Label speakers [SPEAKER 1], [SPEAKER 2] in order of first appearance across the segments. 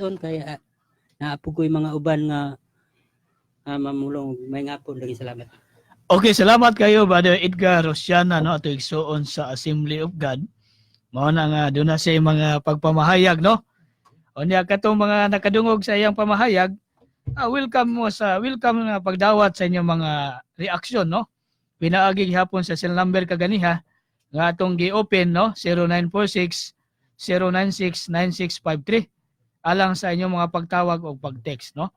[SPEAKER 1] Kaya naa po ko'y mga uban nga mamulong. Maayong hapon lagi, salamat.
[SPEAKER 2] Okay, salamat kayo, Brother Edgar Rosiana, no, ato igsuon sa Assembly of God. Mao na nga doon na siya mga pagpamahayag, no. Unya katong mga nakadungog sa iyang pamahayag, welcome mo sa welcome nga pagdawat sa inyong mga reaksyon, no. Pinaagi gihapon sa cell number kaganiha nga atong gi-open, no, 0946 096 9653 alang sa inyong mga pagtawag o pag-text, no.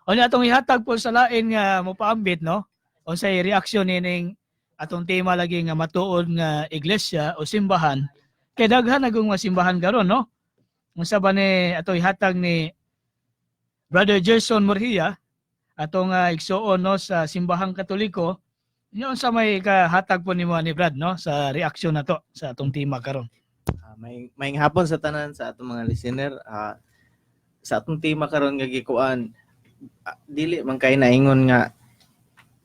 [SPEAKER 2] Unya atong ihatag po sa lain nga mopaambit, no, unsay reaksyon nining atong tema lagi nga matuod nga iglesia o simbahan, kay daghan na mga simbahan karon, no. Unsa ba ni ato ihatag ni Brother Gerson Murhia, atong igsuon, no, sa Simbahang Katoliko nya? Unsa may kahatag po nimo ni Brad, no, sa reaksyon nato sa atong tema karon?
[SPEAKER 3] May hapon sa tanan sa atong mga listener. Sa atong tema karon nga gikuan, dili man kay naingon nga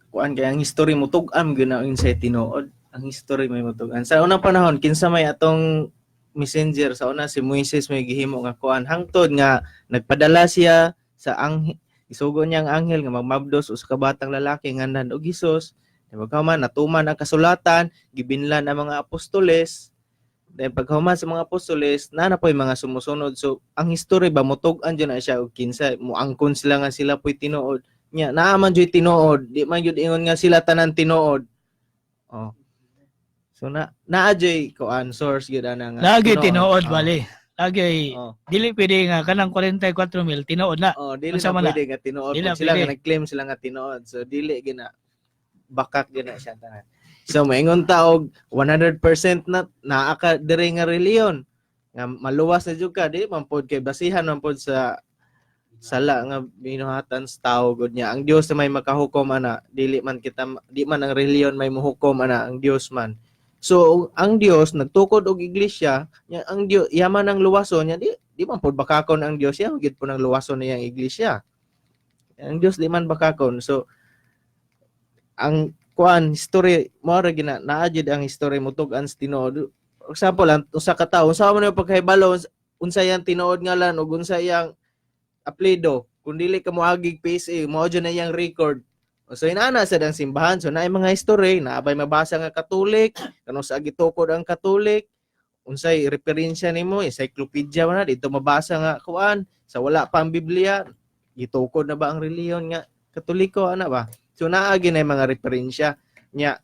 [SPEAKER 3] kuan kay ang history mutug-an gyud na unsay tinuod. Ang history may mutug-an. Sa unang panahon, kinsa may atong messenger sa una? Si Moises may gihimo nga kuan hangtod nga nagpadala siya sa ang isugo niya ang anghel nga magmabdos usa ka batang lalaki nganlan og Hesus. Pagkahuman, natuman ang kasulatan, gibinlan ang mga apostoles. Then paghuman sa mga apostoles, naa na po'y mga sumusunod. So ang history ba mutug-an jud na siya og kinsa muangkon sila nga sila po'y tinuod. Nya naa man jud tinuod, di man jud ingon nga sila tanan tinuod. Oh. So na naa jud kuan source gyud ana nga.
[SPEAKER 2] Lagi tinuod
[SPEAKER 3] Oh.
[SPEAKER 2] bali. Lagi dili pwede nga kanang 44 mil tinuod na.
[SPEAKER 3] Oh, dili
[SPEAKER 2] Unsa
[SPEAKER 3] na
[SPEAKER 2] man na?
[SPEAKER 3] pwede nga tinuod.
[SPEAKER 2] Dili na
[SPEAKER 3] Kung sila
[SPEAKER 2] pwede.
[SPEAKER 3] nga nag-claim sila nga tinuod. So dili gina bakak gina siya tanan. So maingon ta og 100% na naa ka diri nga reliyon nga maluwas na jud ka, di man pod, kay basihan man pod sa sala nga binuhatan sa tao gud niya. Ang Dios na may makahukom ana, dili man kita, di man ang reliyon may muhukom ana, ang Dios man. So ang Dios nagtukod og iglesia nya, ang Dios yaman ang luwason niya, di man pod bakakon ang Dios, ya gid po nang luwason niyang iglesia. Ang Dios di man bakakon. So ang kuan history mo ra gina naa jud ang history mutug-an sa tinuod. For example, ang usa ka tawo, unsa man yung pagkahibalo unsa yang tinuod ngalan ug unsa yang apelyido kung dili ka moagig PSA? Mao jud na iyang record. So inana sa ang simbahan, so naay mga history, naa bay mabasa nga Katolik, kanus sa gitukod ang Katolik, unsay referensya nimo, encyclopedia man na dito mabasa nga kuan sa wala pa ang Biblia, gitukod na ba ang relihiyon nga Katoliko ana ba? So naa gyud mga referensya nya.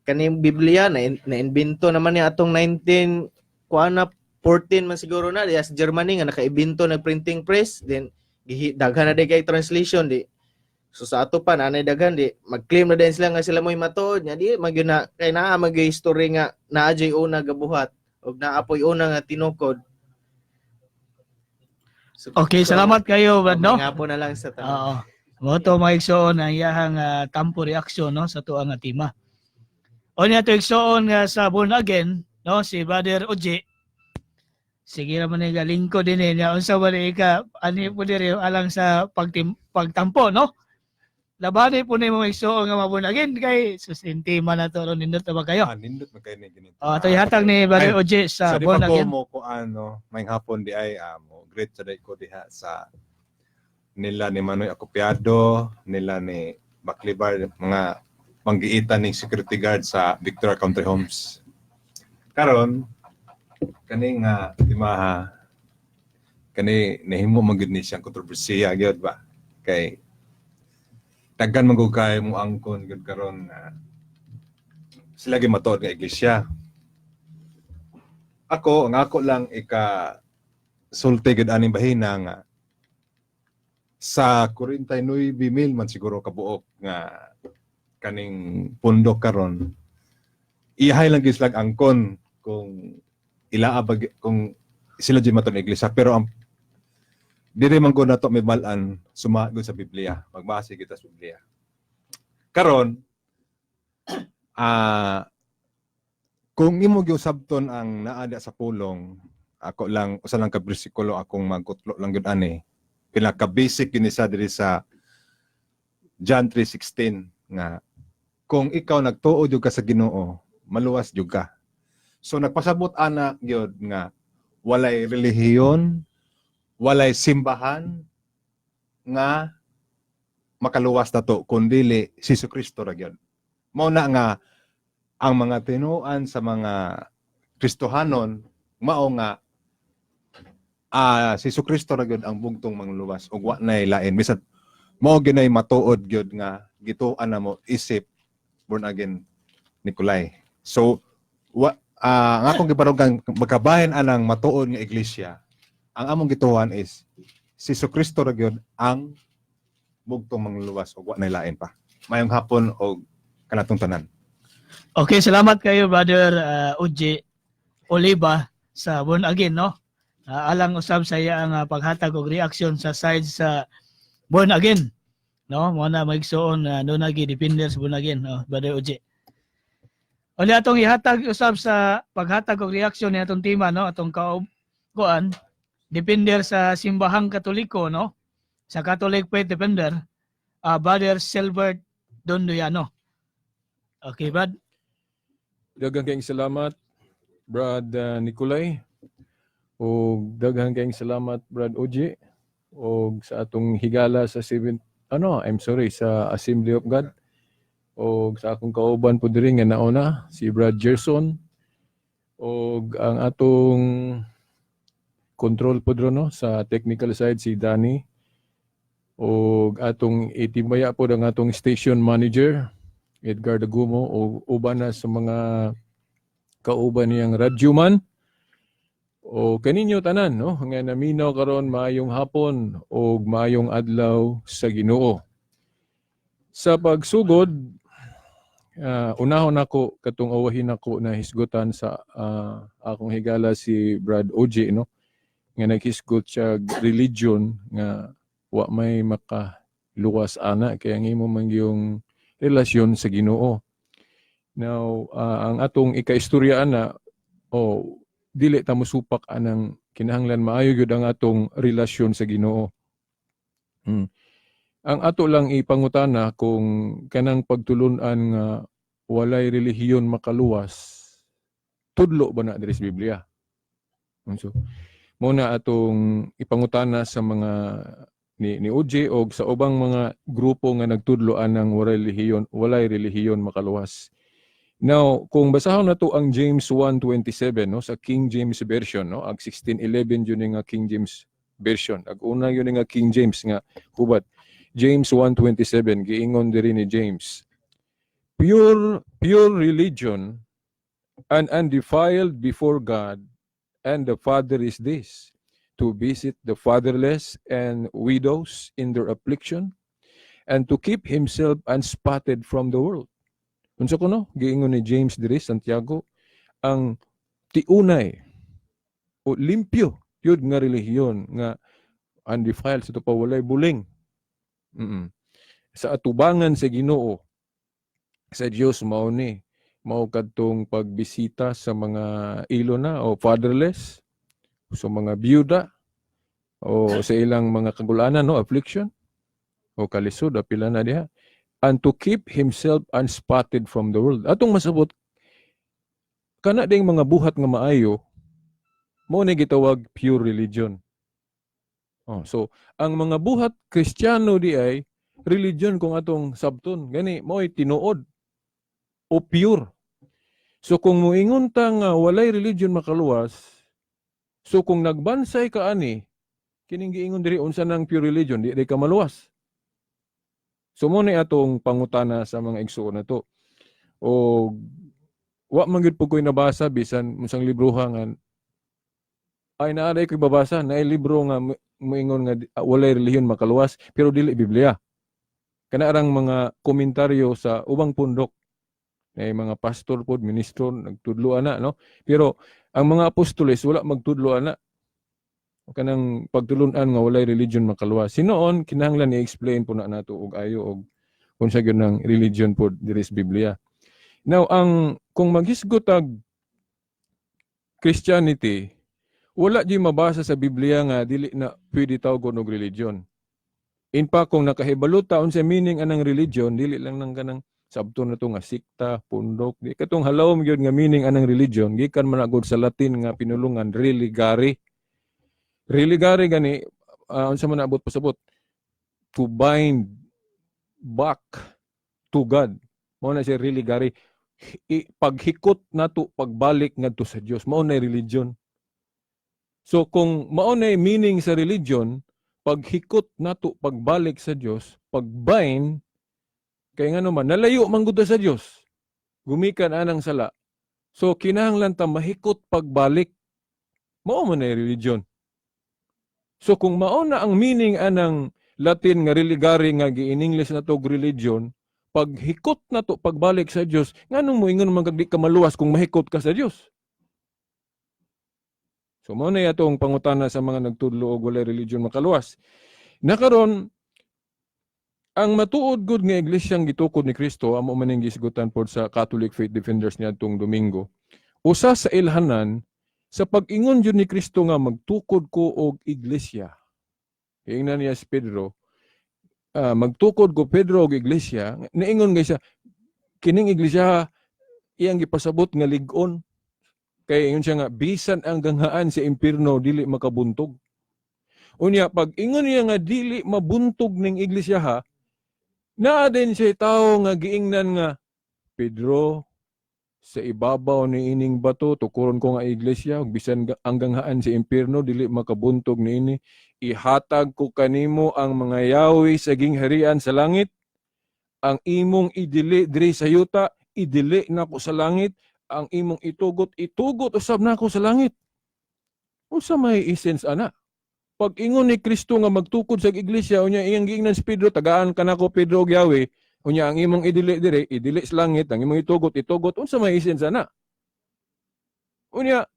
[SPEAKER 3] Kaning Biblia na naimbento naman niya atong 19 kuan na 14 man siguro na diya sa Germany nga nakaibento ng printing press, then daghan na day kay translation di. So sa ato pa naanay daghan, di mag-claim na din sila nga sila mo'y matuod nya, di man gyud na, kay naa man gyud history nga naa jud una gabuhat ug naa poy una nga tinukod. So,
[SPEAKER 2] Okay, salamat kayo, Brad, no.
[SPEAKER 3] Nga na lang sa tanan.
[SPEAKER 2] Oo. Mo to mga igsoon ang iyahang tampo reaksyon, no, sa tuang nga tema. O niya to igsoon nga sa born again, no, si Brother Oje. Sige naman ni lingkod din eh niya, unsa ba ni ka ani po diri alang sa pagtampo, no? Labani po ni mo igsoon nga ma-born again kay sus tema na to ron, nindot na ba kayo?
[SPEAKER 4] Ah, nindot man kayo ni ganito.
[SPEAKER 2] Oh, ato ihatag ni Brother
[SPEAKER 4] Ay,
[SPEAKER 2] Oje sa
[SPEAKER 4] sa di
[SPEAKER 2] born
[SPEAKER 4] pa ko
[SPEAKER 2] again.
[SPEAKER 4] mo ko ano, may hapon di ay mo great sa day ko diha sa nila ni Manoy Acopiado, nila ni Baklibar, mga panggiitan ning security guard sa Victoria Country Homes. Karon kani nga timaha kani nahimo man gyud ni siyang kontrobersiya gyud ba, kay daghan man gud kay mo angkon gyud karon na sila gyud matuod nga iglesia. Ako, ang ako lang ika sulti gyud aning bahina nga sa 49 mil man siguro kabuok nga kaning pundok karon, iyahay lang gyud sila angkon kung ilaa ba kung sila jud matuod nga iglesia, pero ang diri man gud nato may balan suma gud sa Biblia, magbase kita sa Biblia karon. Kung imo giusabton ang naa diha sa pulong, ako lang usa lang ka bersikulo akong magkutlo lang gyud ani, pinaka basic yun isa diri sa John 3:16 nga kung ikaw nagtuo jud ka sa Ginoo, maluwas jud ka. So nagpasabot ana gyud nga walay relihiyon. Walay simbahan nga makaluwas nato kundili si Kristo ra gyud. Mao na nga ang mga tinuan sa mga Kristohanon mao nga si Kristo ra gyud ang bugtong mangluwas ug wa nay lain, bisan mao ginay matuod gyud nga gituan namo isip born again Nikolai. So wa ang akong gibarugan, magkabahin anang matuod nga iglesia, ang among gituan is si Kristo ra gyud ang bugtong mangluwas ug wa nay lain pa. Mayong hapon og kanatong tanan.
[SPEAKER 2] Okay, salamat kayo, Brother Uji Oliva sa Born Again, no? Alang usab sa iya ang paghatag og reaksyon sa side sa Born Again, no? Mo na maigsoon no nagi defender sa Born Again, no, Brother Uji. Uli atong ihatag usab sa paghatag og reaksyon ni atong tema, no, atong kaub kuan defender sa Simbahang Katoliko, no? Sa Catholic Faith Defender, Brother Silbert Dondoyano. Okay, Brad.
[SPEAKER 5] Daghang kayong salamat, Brad Nicolay. O daghang kayong salamat, Brad Oji. O sa atong higala sa seven, ano, I'm sorry, sa Assembly of God. O sa akong kauban po diri nga nauna, si Brad Gerson. O ang atong control po diri, no, sa technical side, si Danny. O atong itimbaya po ang atong station manager, Edgar Dagumo, o uban na sa mga kauban niyang radyoman o kaninyo tanan, no, nga naminaw karon, maayong hapon o maayong adlaw sa Ginoo. Sa pagsugod, unahon ako katong awahin ako na hisgutan sa akong higala si Brad OJ, no, nga naghisgot siya religion nga wa may makaluwas ana kaya ang imo man yung relasyon sa Ginoo. Now, ang atong ikaistorya ana, oh, dili ta mosupak anang kinahanglan maayo gyud ang atong relasyon sa Ginoo. Ang ato lang ipangutana kung kanang pagtulun-an nga walay relihiyon makaluwas, tudlo ba na diri sa Biblia? So, mo na atong ipangutana sa mga ni OJ og sa ubang mga grupo nga nagtudlo anang walay relihiyon makaluwas. Now, kung basahon nato ang James 1:27, no, sa King James Version, no, ag 1611 yun nga King James Version. Ag una yun nga King James nga hubat. James 1:27, giingon diri ni James. Pure religion and undefiled before God and the Father is this: to visit the fatherless and widows in their affliction and to keep himself unspotted from the world. Unsa kuno giingon ni James diri, Santiago, ang tiunay o limpyo yun nga relihiyon nga undefiled sa pa walay buling sa atubangan sa Ginoo sa Dios mao ni mao kadtong pagbisita sa mga ilo na o fatherless, sa mga byuda o sa ilang mga kagulanan, no, affliction o kalisod, apila na diha, and to keep himself unspotted from the world. Atong masabot kana ding mga buhat nga maayo mo ni gitawag pure religion. Oh, so ang mga buhat Kristiyano di ay religion kung atong sabton gani mo'y tinuod o pure. So kung moingon ta nga walay religion makaluwas, so kung nagbansay ka ani kining giingon diri, unsa nang pure religion, di ka maluwas. So mo ni atong pangutana sa mga igsuon na to. O wa man gyud po ko'y nabasa bisan unsang libroha nga ay naaray ko'y babasa naay libro nga moingon nga walay relihiyon makaluwas, pero dili Biblia. Kana arang mga komentaryo sa ubang pundok ay mga pastor pod, ministro, nagtudlo ana, no, pero ang mga apostoles wala magtudlo ana kanang pagtulun-an nga walay religion makaluwas. Sinuon kinahanglan i-explain po na nato og ayo og unsa gyud ng religion pod diri sa Biblia. Now, ang kung maghisgot ag Christianity, wala di mabasa sa Biblia nga dili na pwede tawgon og religion. In fact, kung nakahibalo ta unsa meaning anang religion, dili lang nang kanang sabto na to nga sikta, pundok, di katong halawom gyud nga meaning anang religion, gikan man na gud sa Latin nga pinulungan religare. Religare gani, unsa man abot pasabot, to bind back to God. Mao na siya religare. Paghikot nato pagbalik ngadto sa Dios. Mao na religion. So kung mao na meaning sa religion, paghikot nato pagbalik sa Dios, pagbind kay ngano man nalayo man gud ta sa Dios. Gumikan anang sala. So kinahanglan ta mahikot pagbalik. Mao man na religion. So kung mao na ang meaning anang Latin nga religare nga gi-in English na to religion, paghikot na to pagbalik sa Dios, nganong moingon man kag di ka maluwas kung mahikot ka sa Dios? So mao na atong pangutana sa mga nagtudlo og walay religion makaluwas. Nakaron ang matuod gud nga iglesyang gitukod ni Kristo, amo man ning gisgutan pod sa Catholic Faith Defenders niadtong Domingo. Usa sa ilhanan sa pag-ingon jud ni Kristo nga magtukod ko og iglesia. Ingnan niya si Pedro, magtukod ko, Pedro, og iglesia, niingon gay siya kining iglesia iyang gipasabot nga lig-on. Kay ingon siya nga bisan ang ganghaan sa impierno dili makabuntog. Unya pag ingon niya nga dili mabuntog ning iglesia ha, naa din siya tawo nga giingnan nga, "Pedro, sa ibabaw ni ining bato tukuron ko nga iglesia ug bisan ang ganghaan sa impierno dili makabuntog niini. Ihatag ko kanimo ang mga yawi sa gingharian sa langit. Ang imong idili diri sa yuta, idili nako sa langit. Ang imong itugot, itugot usab nako sa langit." Unsa may essence ana? Pag ingon ni Kristo nga magtukod sa iglesia, unya iyang giingnan si Pedro, "Tagaan ka nako, Pedro, og yawi. Unya ang imong idili diri, idili sa langit, ang imong itugot, itugot." Unsa may essence ana? Unya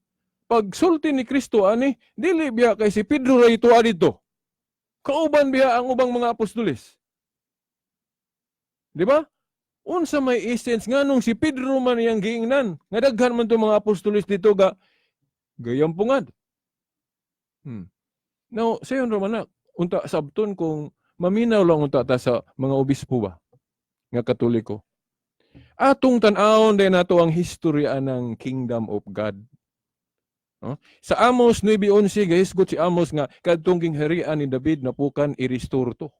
[SPEAKER 5] pagsulti ni Kristo ani, dili biya kay si Pedro ra ituwa dito. Kauban biya ang ubang mga apostoles. Di ba? Unsa may essence nganong si Pedro man iyang giingnan? Nga daghan man to mga apostoles dito ga gayampungad. Now, sayon ra man na, unta sabton kung maminaw lang unta ta sa mga obispo ba nga Katoliko. Atong tan-awon din nato ang history anang Kingdom of God. No? Sa Amos 9:11 gahisgot si Amos nga kadtong gingharian ni David napukan, i-restore to.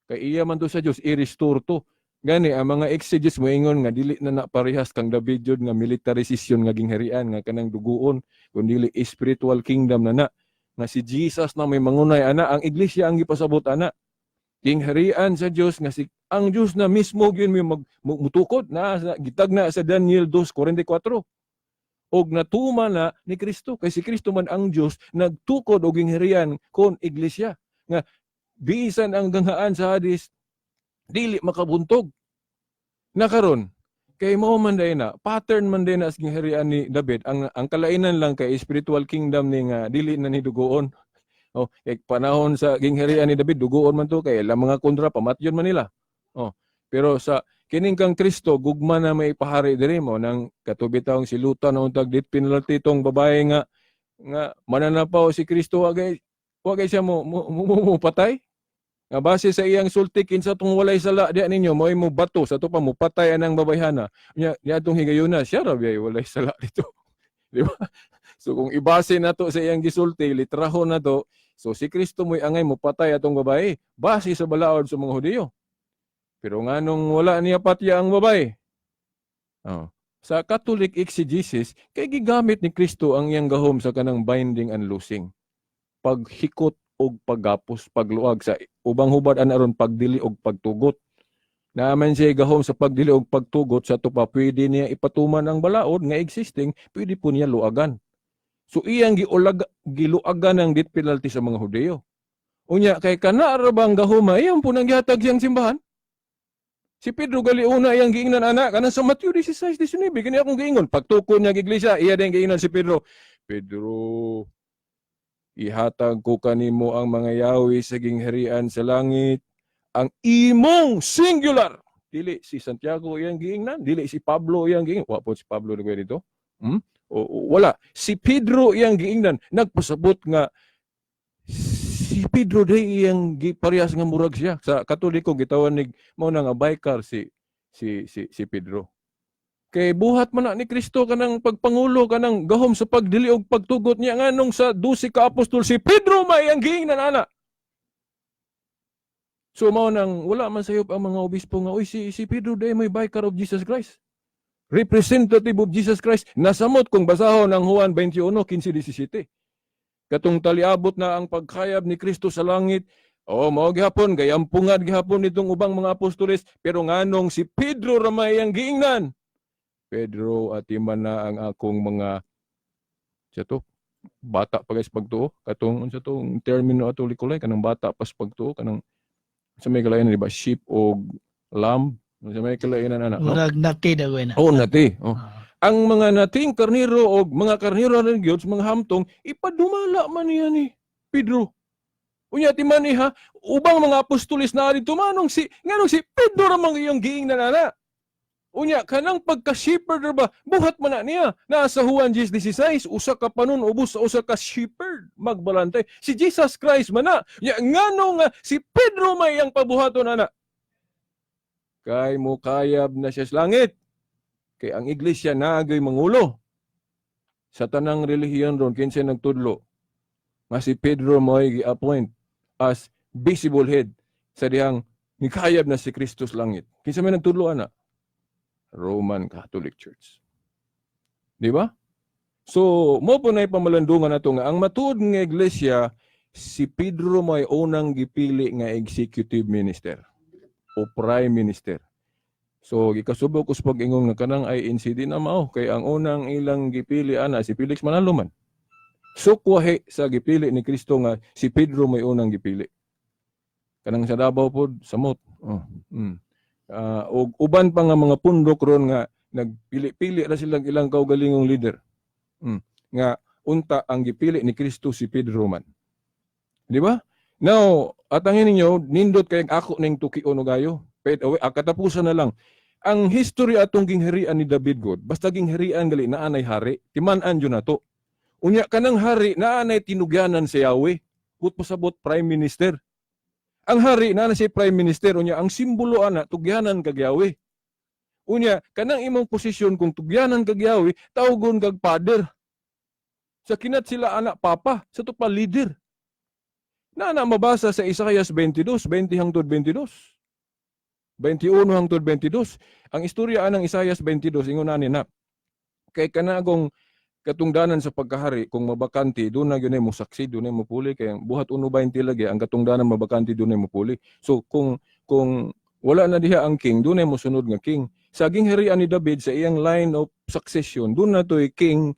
[SPEAKER 5] Kay iya man to sa Dios i-restore to. Gani ang mga exegetes moingon nga dili na na parehas kang David jud nga militarization nga gingharian nga kanang duguon, kun dili spiritual kingdom na na nga si Jesus na may mangunay ana, ang iglesia ang gipasabot ana. Gingharian sa Dios nga si ang Dios na mismo gyud may mutukod na sa gitag na sa Daniel 2:44 og natuma na ni Kristo kay si Kristo man ang Dios nagtukod og gingharian kon iglesia nga bisan ang ganghaan sa Hades dili makabuntog. Nakaron kay mao man day na pattern man day na sa gingharian ni David. Ang kalainan lang kay spiritual kingdom ni nga dili na ni dugoon. Oh, kay panahon sa gingharian ni David dugoon man to kay ilang mga kontra pamatyon man nila. Oh, pero sa kining kang Kristo gugma na may ipahari diri mo nang katubitawng silutan na untag death penalty tong babae nga nga mananapaw si Kristo, wagay siya mo patay. Nga base sa iyang sulti, "Kinsa tong walay sala diya ninyo mo'y mo bato sa to pa mo patay anang babayhana." Nya niadtong higayuna siya ra biyay walay sala dito. Di ba? So kung ibase nato sa iyang gisulti, litrahon nato, so si Kristo mo'y angay mo patay atong babae base sa balaod sa mga Hudiyo. Pero nganong wala niya patya ang babae? Oh. Sa Catholic exegesis, kay gigamit ni Kristo ang iyang gahom sa kanang binding and loosing. Paghikot og paggapos, pagluag sa ubang hubad ana ron pagdili og pagtugot. Naaman siya gahom sa pagdili og pagtugot sa ato pa pwede niya ipatuman ang balaod nga existing, pwede po niya luagan. So iyang giluagan ang death penalty sa mga Hudiyo. Unya kay kana ra bang gahoma iyang po nang gihatag siyang simbahan? Si Pedro gali una iyang giingnan ana kanang sa Matthew 16:19 kini akong giingon pagtukod niya iglesia, iya din giingnan si Pedro, "Pedro, ihatag ko kanimo ang mga yawi sa gingharian sa langit. Ang imong," singular, dili si Santiago iyang giingnan, dili si Pablo iyang giingnan, wa po si Pablo nagwe dito, O, wala si Pedro iyang giingnan. Nagpasabot nga si Pedro day iyang giparehas nga murag siya sa Katoliko gitawan ni mao na nga biker si Pedro. Kay buhat man na ni Kristo kanang pagpangulo, kanang gahom sa pagdili og pagtugot niya, nganong sa 12 ka apostol si Pedro may ang giingnan ana? So mao nang wala man sayop ang mga obispo nga, "Uy, si Pedro diay may vicar of Jesus Christ. Representative of Jesus Christ." Nasamot kung basahon ang Juan 21:15-17. Katong taliabot na ang pagkayab ni Kristo sa langit. Oh, mao gihapon gayampungad gihapon nitong ubang mga apostoles, pero nganong si Pedro ra may ang giingnan? "Pedro, atiman na ang akong mga," siya to, bata pa guys pagtuo, katong unsa to ang termino ato likulay, kanang bata pas pagtuo, kanang sa may kalainan, di ba, sheep o lamb, sa may kalainan ana, no?
[SPEAKER 2] Murag nati daw na.
[SPEAKER 5] Oh, nati. Oh.
[SPEAKER 2] Ah.
[SPEAKER 5] Ang mga nating karniro o mga karniro rin gyud sa mga hamtong ipadumala man niya ni Pedro. Unya ti man ha, ubang mga apostoles na dito, manong si nganong si Pedro ra mang iyang giingnan ana? Unya kanang pagka-shepherd ra ba, buhat man na niya. Nasa Juan 10:16, usa ka panon ubos sa usa ka shepherd magbalantay. Si Jesus Christ man na. Unya ngano nga si Pedro may iyang pabuhaton ana? Kay mukayab na siya sa langit. Kay ang iglesia naagay mangulo. Sa tanang relihiyon ron, kinsay nagtudlo nga si Pedro mo'y gi-appoint as visible head sa dihang nikayab na si Kristo sa langit? Kinsa may nagtudlo ana? Roman Catholic Church. Di ba? So, mo po na pamalandungan nato nga ang matuod nga iglesia, si Pedro may unang gipili nga executive minister o prime minister. So gikasubok ko sa pag-ingon nga kanang INC di na mao kay ang unang ilang gipili ana si Felix Manalo man. Sukwahi sa gipili ni Kristo nga si Pedro may unang gipili. Kanang sa Davao pod samot. Oh. Og uban pa nga mga pundok ron nga nagpili-pili ra silang ilang kaugalingong leader. Nga unta ang gipili ni Kristo si Pedro man. Di ba? Now, atangin ninyo, nindot kay ako ning tukion og ayo. Pero katapusan na lang. Ang history atong gingharian ni David God, basta gingharian gali naa nay hari, timan-an jud nato. Unya kanang hari naa nay tinugyanan si Yahweh. But pasabot prime minister. Ang hari naa na siya prime minister, unya ang simbolo ana tugyanan kag Yahweh. Unya kanang imong posisyon kung tugyanan kag Yahweh, tawgon kag father. Sa kinat sila ana papa, sa to pa leader. Na na mabasa sa Isaias 22, 20 hangtod 22. 21 hangtod 22. Ang istorya anang Isaias 22 ingon ani na kay kanagong katungdanan sa pagkahari kung mabakante doon na gyud mo saksi, doon na mo puli, kay ang buhat 1:20 lagi ang katungdanan mabakante doon na mo puli. So kung wala na diha ang king, doon na mo sunod nga king. Sa gingharian ni David, sa iyang line of succession, doon na to'y king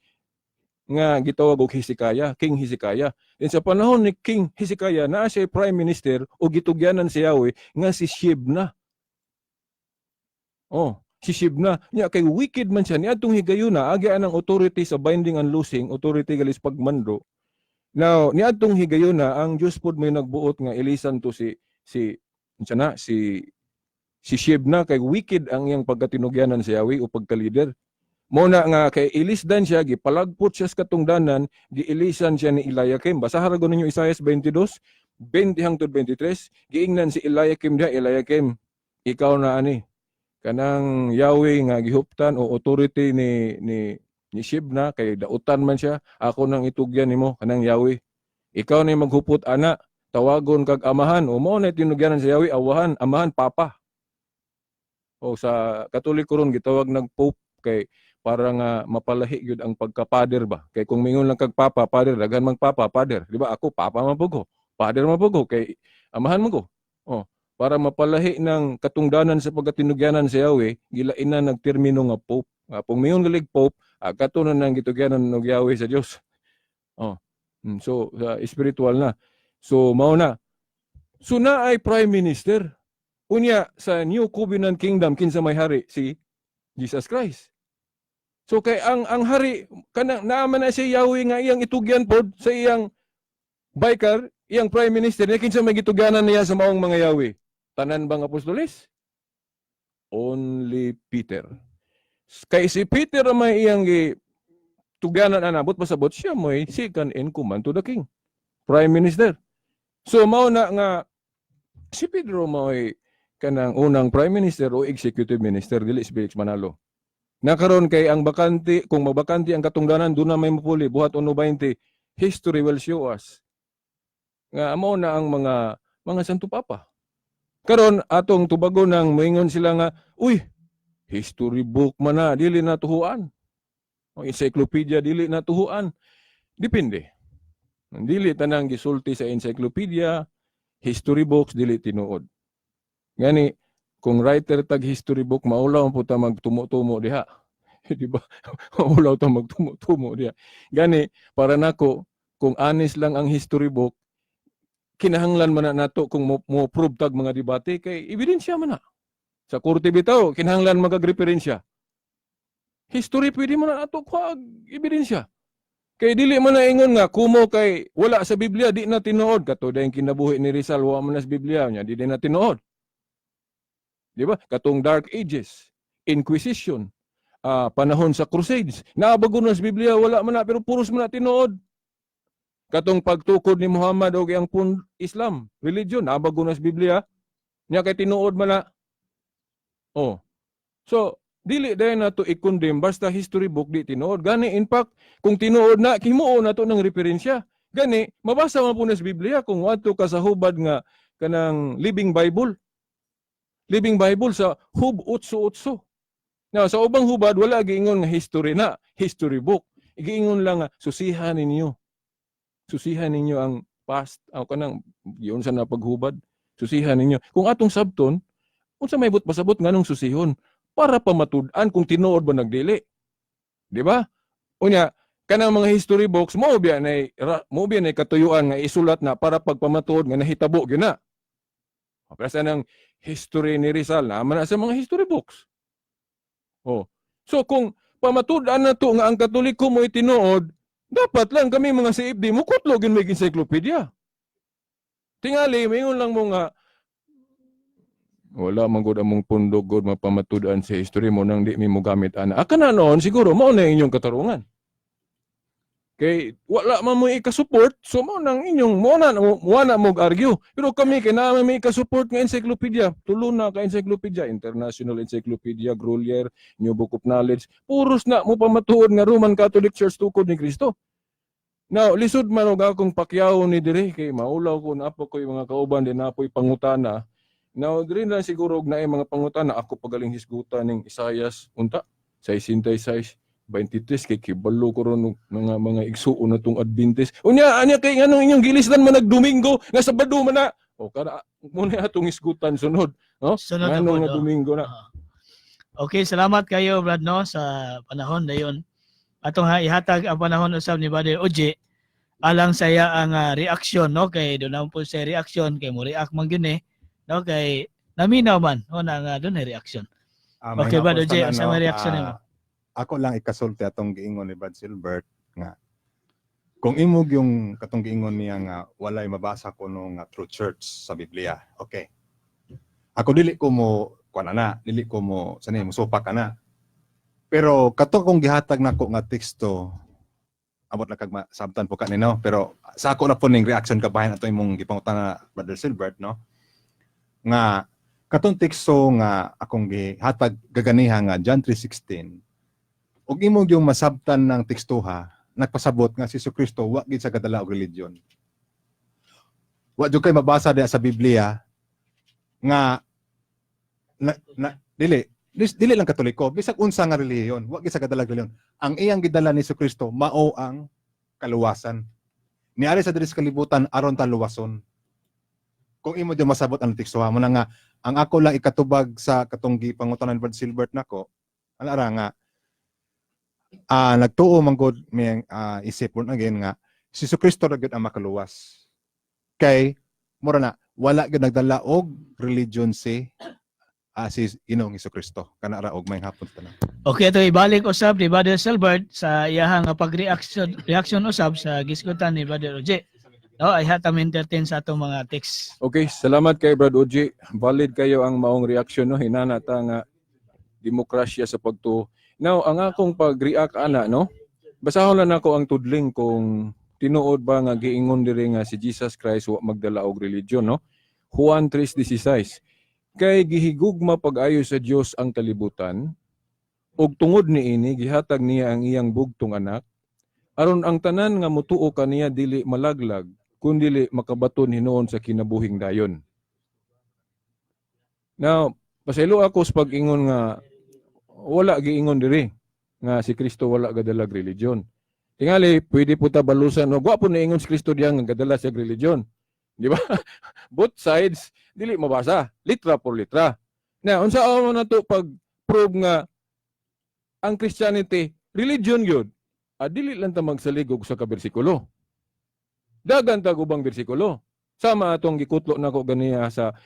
[SPEAKER 5] nga gitawag og Hezekiah, King Hezekiah. Then sa panahon ni King Hezekiah, naa siya prime minister o gitugyanan si Yahweh nga si Shebna. Oh, si Shebna. Nya kay wicked man siya niadtong higayuna, agi anang authority sa binding and loosing, authority galis pagmando. Now, niadtong higayuna ang Dios pod may nagbuot nga ilisan to si unsa na si Shebna kay wicked ang iyang pagkatinugyanan sa Yahweh o pagka-leader. Mo na nga kay ilisdan siya, gipalagpot siya sa katungdanan, giilisan siya ni Eliakim. Basahan ra ninyo Isaias 22, 20 hangtod 23, giingnan si Eliakim diha, "Eliakim, ikaw na ani. Kanang Yahweh nga gihuptan o authority ni Shebna kay dautan man siya, ako nang itugyan nimo kanang Yahweh. Ikaw na maghupot ana, tawagon kag amahan." O mo na tinugyanan sa Yahweh, awahan, amahan, papa. O sa Katoliko ron gitawag nag pope kay para nga mapalahi gyud ang pagka-father ba. Kay kung mingon lang kag papa, father, daghan mang papa, father. Di ba? Ako papa man pud ko. Father man pud ko kay amahan man ko. Oh, para mapalahi ng katungdanan sa pagkatinugyanan sa Yahweh, gilainan nagtermino nga pope. Nga kung mingon galig pope, kato na nang gitugyanan og Yahweh sa Dios. Oh. So sa spiritual na. So mao na. So na ay prime minister. Unya sa New Covenant Kingdom, kinsa may hari? Si Jesus Christ. So kay ang hari kanang naa man na si Yahweh nga iyang itugyan pod sa iyang vicar, iyang prime minister niya, kinsa may gitugyanan niya sa maong mga Yahweh? Tanan bang apostoles? Only Peter. Kay si Peter ang may iyang gi tugyanan ana, but pasabot siya mo'y second in command to the king. Prime Minister. So mao na nga si Pedro mo'y kanang unang prime minister o executive minister, dili si Felix Manalo. Nakaron kay ang bakante, kung mabakante ang katungdanan, doon na may mapuli, buhat 1:20, history will show us nga amo na ang mga Santo Papa. Karon atong tubagon ng moingon sila nga, "Uy, history book man na, dili na tuhuan. O encyclopedia, dili na tuhuan." Depende. Dili tanang gisulti sa encyclopedia, history books, dili tinuod. Gani kung writer tag history book, maulaw po ta magtumo-tumo diha. Di ba? Maulaw ta magtumo-tumo diha. Gani para nako, kung honest lang ang history book, kinahanglan man na nato kung mo prove tag mga debate kay ebidensya man na. Sa korte bitaw, kinahanglan magag-referensya. History, pwede mo na nato kuha ebidensya. Kay dili man na ingon nga kumo kay wala sa Biblia, di na tinuod. Kato dayong kinabuhi ni Rizal, wa man na sa Biblia nya, di na tinuod. Di ba? Katong Dark Ages, Inquisition, panahon sa Crusades, naabago na sa Biblia, wala man na, pero puros man na tinuod. Katong pagtukod ni Muhammad og ang pun Islam religion, naabago na sa Biblia nya, kay tinuod man na. Oh. So, dili dayon nato i-condemn basta history book di tinuod. Gani in fact, kung tinuod na, himuon nato ng referensya. Gani mabasa man po na sa Biblia kung wadto ka sa hubad nga kanang Living Bible. Living Bible sa Hub 8:8. Now, sa ubang hubad wala giingon nga history na, history book. Giingon lang nga susihan ninyo. Susihan ninyo ang past, ang kanang giun sa napaghubad. Susihan ninyo. Kung atong sabton, unsa may but pasabot nganong susihon para pamatud-an kung tinuod ba nagdili. Di ba? Unya, kanang mga history books mo biya nay katuyuan nga isulat na para pagpamatuod nga nahitabo gyud na. Para sa nang history ni Rizal na man na sa mga history books. Oh. So kung pamatud-an na to nga ang Katoliko mo tinuod, dapat lang kami mga CFD mo kutlo gyud may encyclopedia. Tingali maingon lang mo nga wala man gud among pundok gud mapamatud-an sa history mo nang di mi mo gamit ana. Aka na noon siguro mao na inyong katarungan. Kay wala man mo ika-support, so mao nang inyong mo na mo argue. Pero kami kay naa may ika-support nga encyclopedia, tulo na ka encyclopedia, International Encyclopedia, Grolier, New Book of Knowledge, puros na mo pamatuod nga Roman Catholic Church tukod ni Kristo. Now, lisod man og akong pakyaw ni diri kay maulaw ko na po ko'y mga kauban din na po'y pangutana. Now, diri lang siguro og naay mga pangutana, ako pagaling hisgutan ning Isayas unta 66:23 kay kibalo ko ron og mga igsuon na tong Adventist. Unya anya kay nganong inyong gilisdan man nagdomingo nga Sabado man na. O kada mo na atong hisgutan sunod, no?
[SPEAKER 2] Sunod na
[SPEAKER 5] Nganong
[SPEAKER 2] po,
[SPEAKER 5] nga
[SPEAKER 2] no?
[SPEAKER 5] Domingo na.
[SPEAKER 2] Ah. Okay, salamat kayo, Brad, no, sa panahon na yun. Atong ha, ihatag ang panahon usab ni Brother Oje alang sa iya ang reaksyon, no, kay doon naman po sa reaksyon kay mo react man gyud eh, no, kay naminaw man o na nga doon ay reaksyon.
[SPEAKER 4] Ah,
[SPEAKER 2] Okay,
[SPEAKER 4] may
[SPEAKER 2] Brad
[SPEAKER 4] hapon
[SPEAKER 2] Oje,
[SPEAKER 4] tanan,
[SPEAKER 2] unsa
[SPEAKER 4] no?
[SPEAKER 2] may reaksyon nimo?
[SPEAKER 4] Ako lang ikasulti atong giingon ni Brad Silbert nga kung imog yung katong giingon niya nga walay mabasa ko no nga true church sa Biblia. Okay. Ako dili ko mo kuan na, dili ko mo sanay mo supak ka na. Pero kato kong gihatag nako nga teksto, abot na kag sabtan po ka nino, pero sa ako na po ning reaction kabahin ato imong gipangutana, Brother Silbert, no, nga katong teksto nga akong gihatag gaganiha nga John 3:16, ug imong yung masabtan ng tekstuha, nagpasabot nga si Kristo wa gid sa kadala og religion. Wa jud kay mabasa diha sa Biblia nga na dili lang Katoliko, bisag unsa nga relihiyon, wa gid sa kadala og relihiyon. Ang iyang gidala ni Kristo mao ang kaluwasan. Niari sa diri sa kalibutan aron ta luwason. Kung imo jud masabot ang tekstuha mo na nga ang ako lang ikatubag sa katong gipangutanan ni Brad Silbert nako, ala ra nga nagtuo man gud mi isip born again nga si Kristo ra gyud ang makaluwas. Kay mura na wala gyud nagdala og religion si Ginoong Kristo. Kana ra og may hapon tanan.
[SPEAKER 2] Okay, ito ibalik usab ni Brother Silbert sa iyahang nga pag-reaction reaction usab sa gisgutan ni Brother Oje. No, ay hatam entertain sa atong mga text.
[SPEAKER 5] Okay, salamat kay Brad Oji. Valid kayo ang maong reaksyon, no, hinana ta nga demokrasya sa pagtuo. Now, ang akong pag-react ana, no. Basahon lang nako ang tudling kung tinuod ba nga giingon diri nga si Jesus Christ wa magdala og religion, no. Juan 3:16. Kay gihigugma pag-ayo sa Dios ang kalibutan, Ug tungod niini gihatag niya ang iyang bugtong anak aron ang tanan nga mutuo kaniya dili malaglag kundili makabaton hinuon sa kinabuhing dayon. Now, pasaylo ako sa pag-ingon nga wala giingon diri nga si Kristo wala gadalag religion. Tingali, pwede po ta balusan og wa po niingon si Kristo diyan nga gadala siya og religion. Di ba? Both sides dili mabasa, litra por litra. Now, unsa mo na to pag prove nga ang Christianity religion gyud? Ah, dili lang ta magsalig og usa ka bersikulo. Dagan tag ubang bersikulo. Sama atong gikutlo nako ganiya sa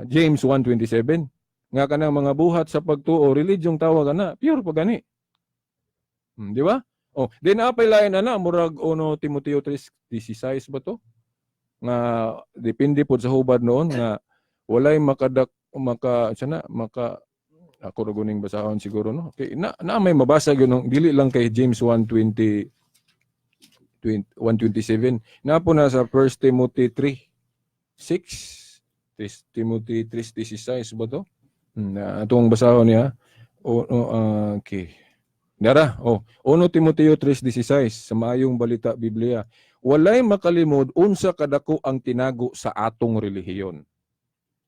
[SPEAKER 5] James 1:27 nga kanang mga buhat sa pagtuo, religion tawag ana, pure pa gani. Di ba? Oh, then apay lain ana, murag 1 Timoteo 3:16 ba to? Nga depende pod sa hubad noon nga walay makadak maka sana maka ako ra guning basahon siguro, no. Okay, na, na may mabasa gyud, no? Dili lang kay James 1:20 20 1:27 na po, na sa 1 Timothy 3:6, 3 Timothy 3:16 ba to? Na atong basahon niya. O, okay. Dara, oh, 1 Timoteo 3:16 sa Maayong Balita Biblia. Walay makalimod unsa kadako ang tinago sa atong relihiyon.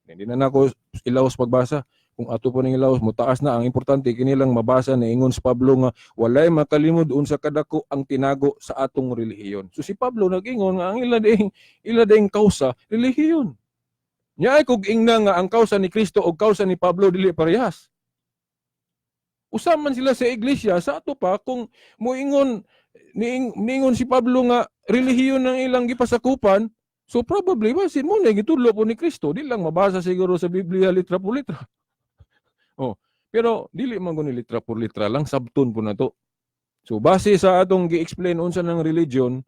[SPEAKER 5] Hindi na nako ilawas pagbasa. Kung ato po ning ilawas, mutaas na. Ang importante kini lang mabasa na ingon si Pablo nga walay makalimod unsa kadako ang tinago sa atong relihiyon. So si Pablo nag-ingon nga ang ila ding kausa relihiyon. Nya ay kog ingna nga ang kausa ni Kristo o kausa ni Pablo dili parehas. Usa man sila sa iglesia sa ato pa kung moingon niingon si Pablo nga relihiyon ang ilang gipasakupan, so probably basin mo na gitudlo po ni Kristo, di lang mabasa siguro sa Biblia litra por litra. Oh, pero dili man guni litra por litra lang, sabton po na to. So base sa atong gi-explain unsa ng religion,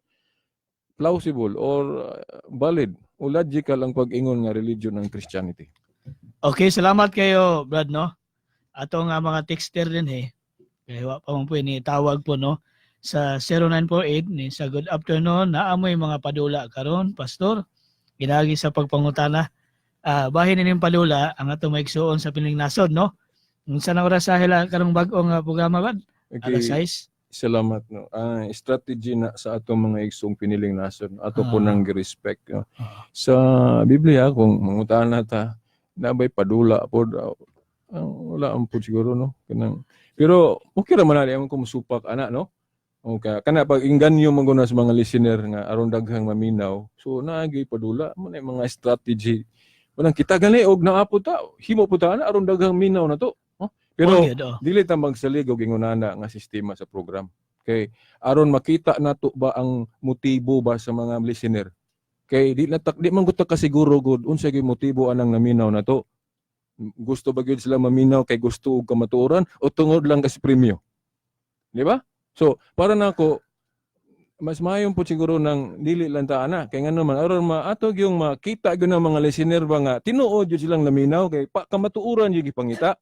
[SPEAKER 5] plausible or valid o logical ang pag-ingon nga religion ng Christianity.
[SPEAKER 2] Okay, salamat kayo, Brad, no? Ato nga mga texter din eh. Kaya wa pa man po ni tawag po, no, sa 0948 ni sa good afternoon, naamoy mga padula karon, pastor, ginagi sa pagpangutana. Ah, bahin ining padula ang ato maigsuon sa pining nasod, no? Unsa na oras sa hila karong bag-o nga programa ba?
[SPEAKER 5] Okay.
[SPEAKER 2] Alas 6.
[SPEAKER 5] Salamat, no. Ah, strategy na sa atong mga igsoong piniling nasod. Ato po nang gi-respect, no? Sa Biblia kung mangutaan na ta, nabay padula pod, wala ang pod siguro, no, kanang pero okay ra man na di ko musupak ana, no. Okay, kana pag inganyo man guna sa mga listener nga aron daghang maminaw. So naagi padula mo na yung mga strategy. Walang kita gani og naa po ta, himo po ta ana aron daghang minaw na to. Oh, pero
[SPEAKER 2] Oh, gyud, oh.
[SPEAKER 5] dili ta magsalig og ingonana nga sistema sa program. Kay aron makita nato ba ang motibo ba sa mga listener. Kay di na di man gud ta kasiguro gud unsa gyud motibo anang naminaw na to. Gusto ba gyud sila maminaw kay gusto og kamatuoran o tungod lang kasi premyo? Di ba? So, para nako mas maayon po siguro nang dili lang ta ana kay ngano man aron maato yung makita gyud ng mga listener ba nga tinuod gyud silang naminaw kay pa kamatuoran gyud gipangita.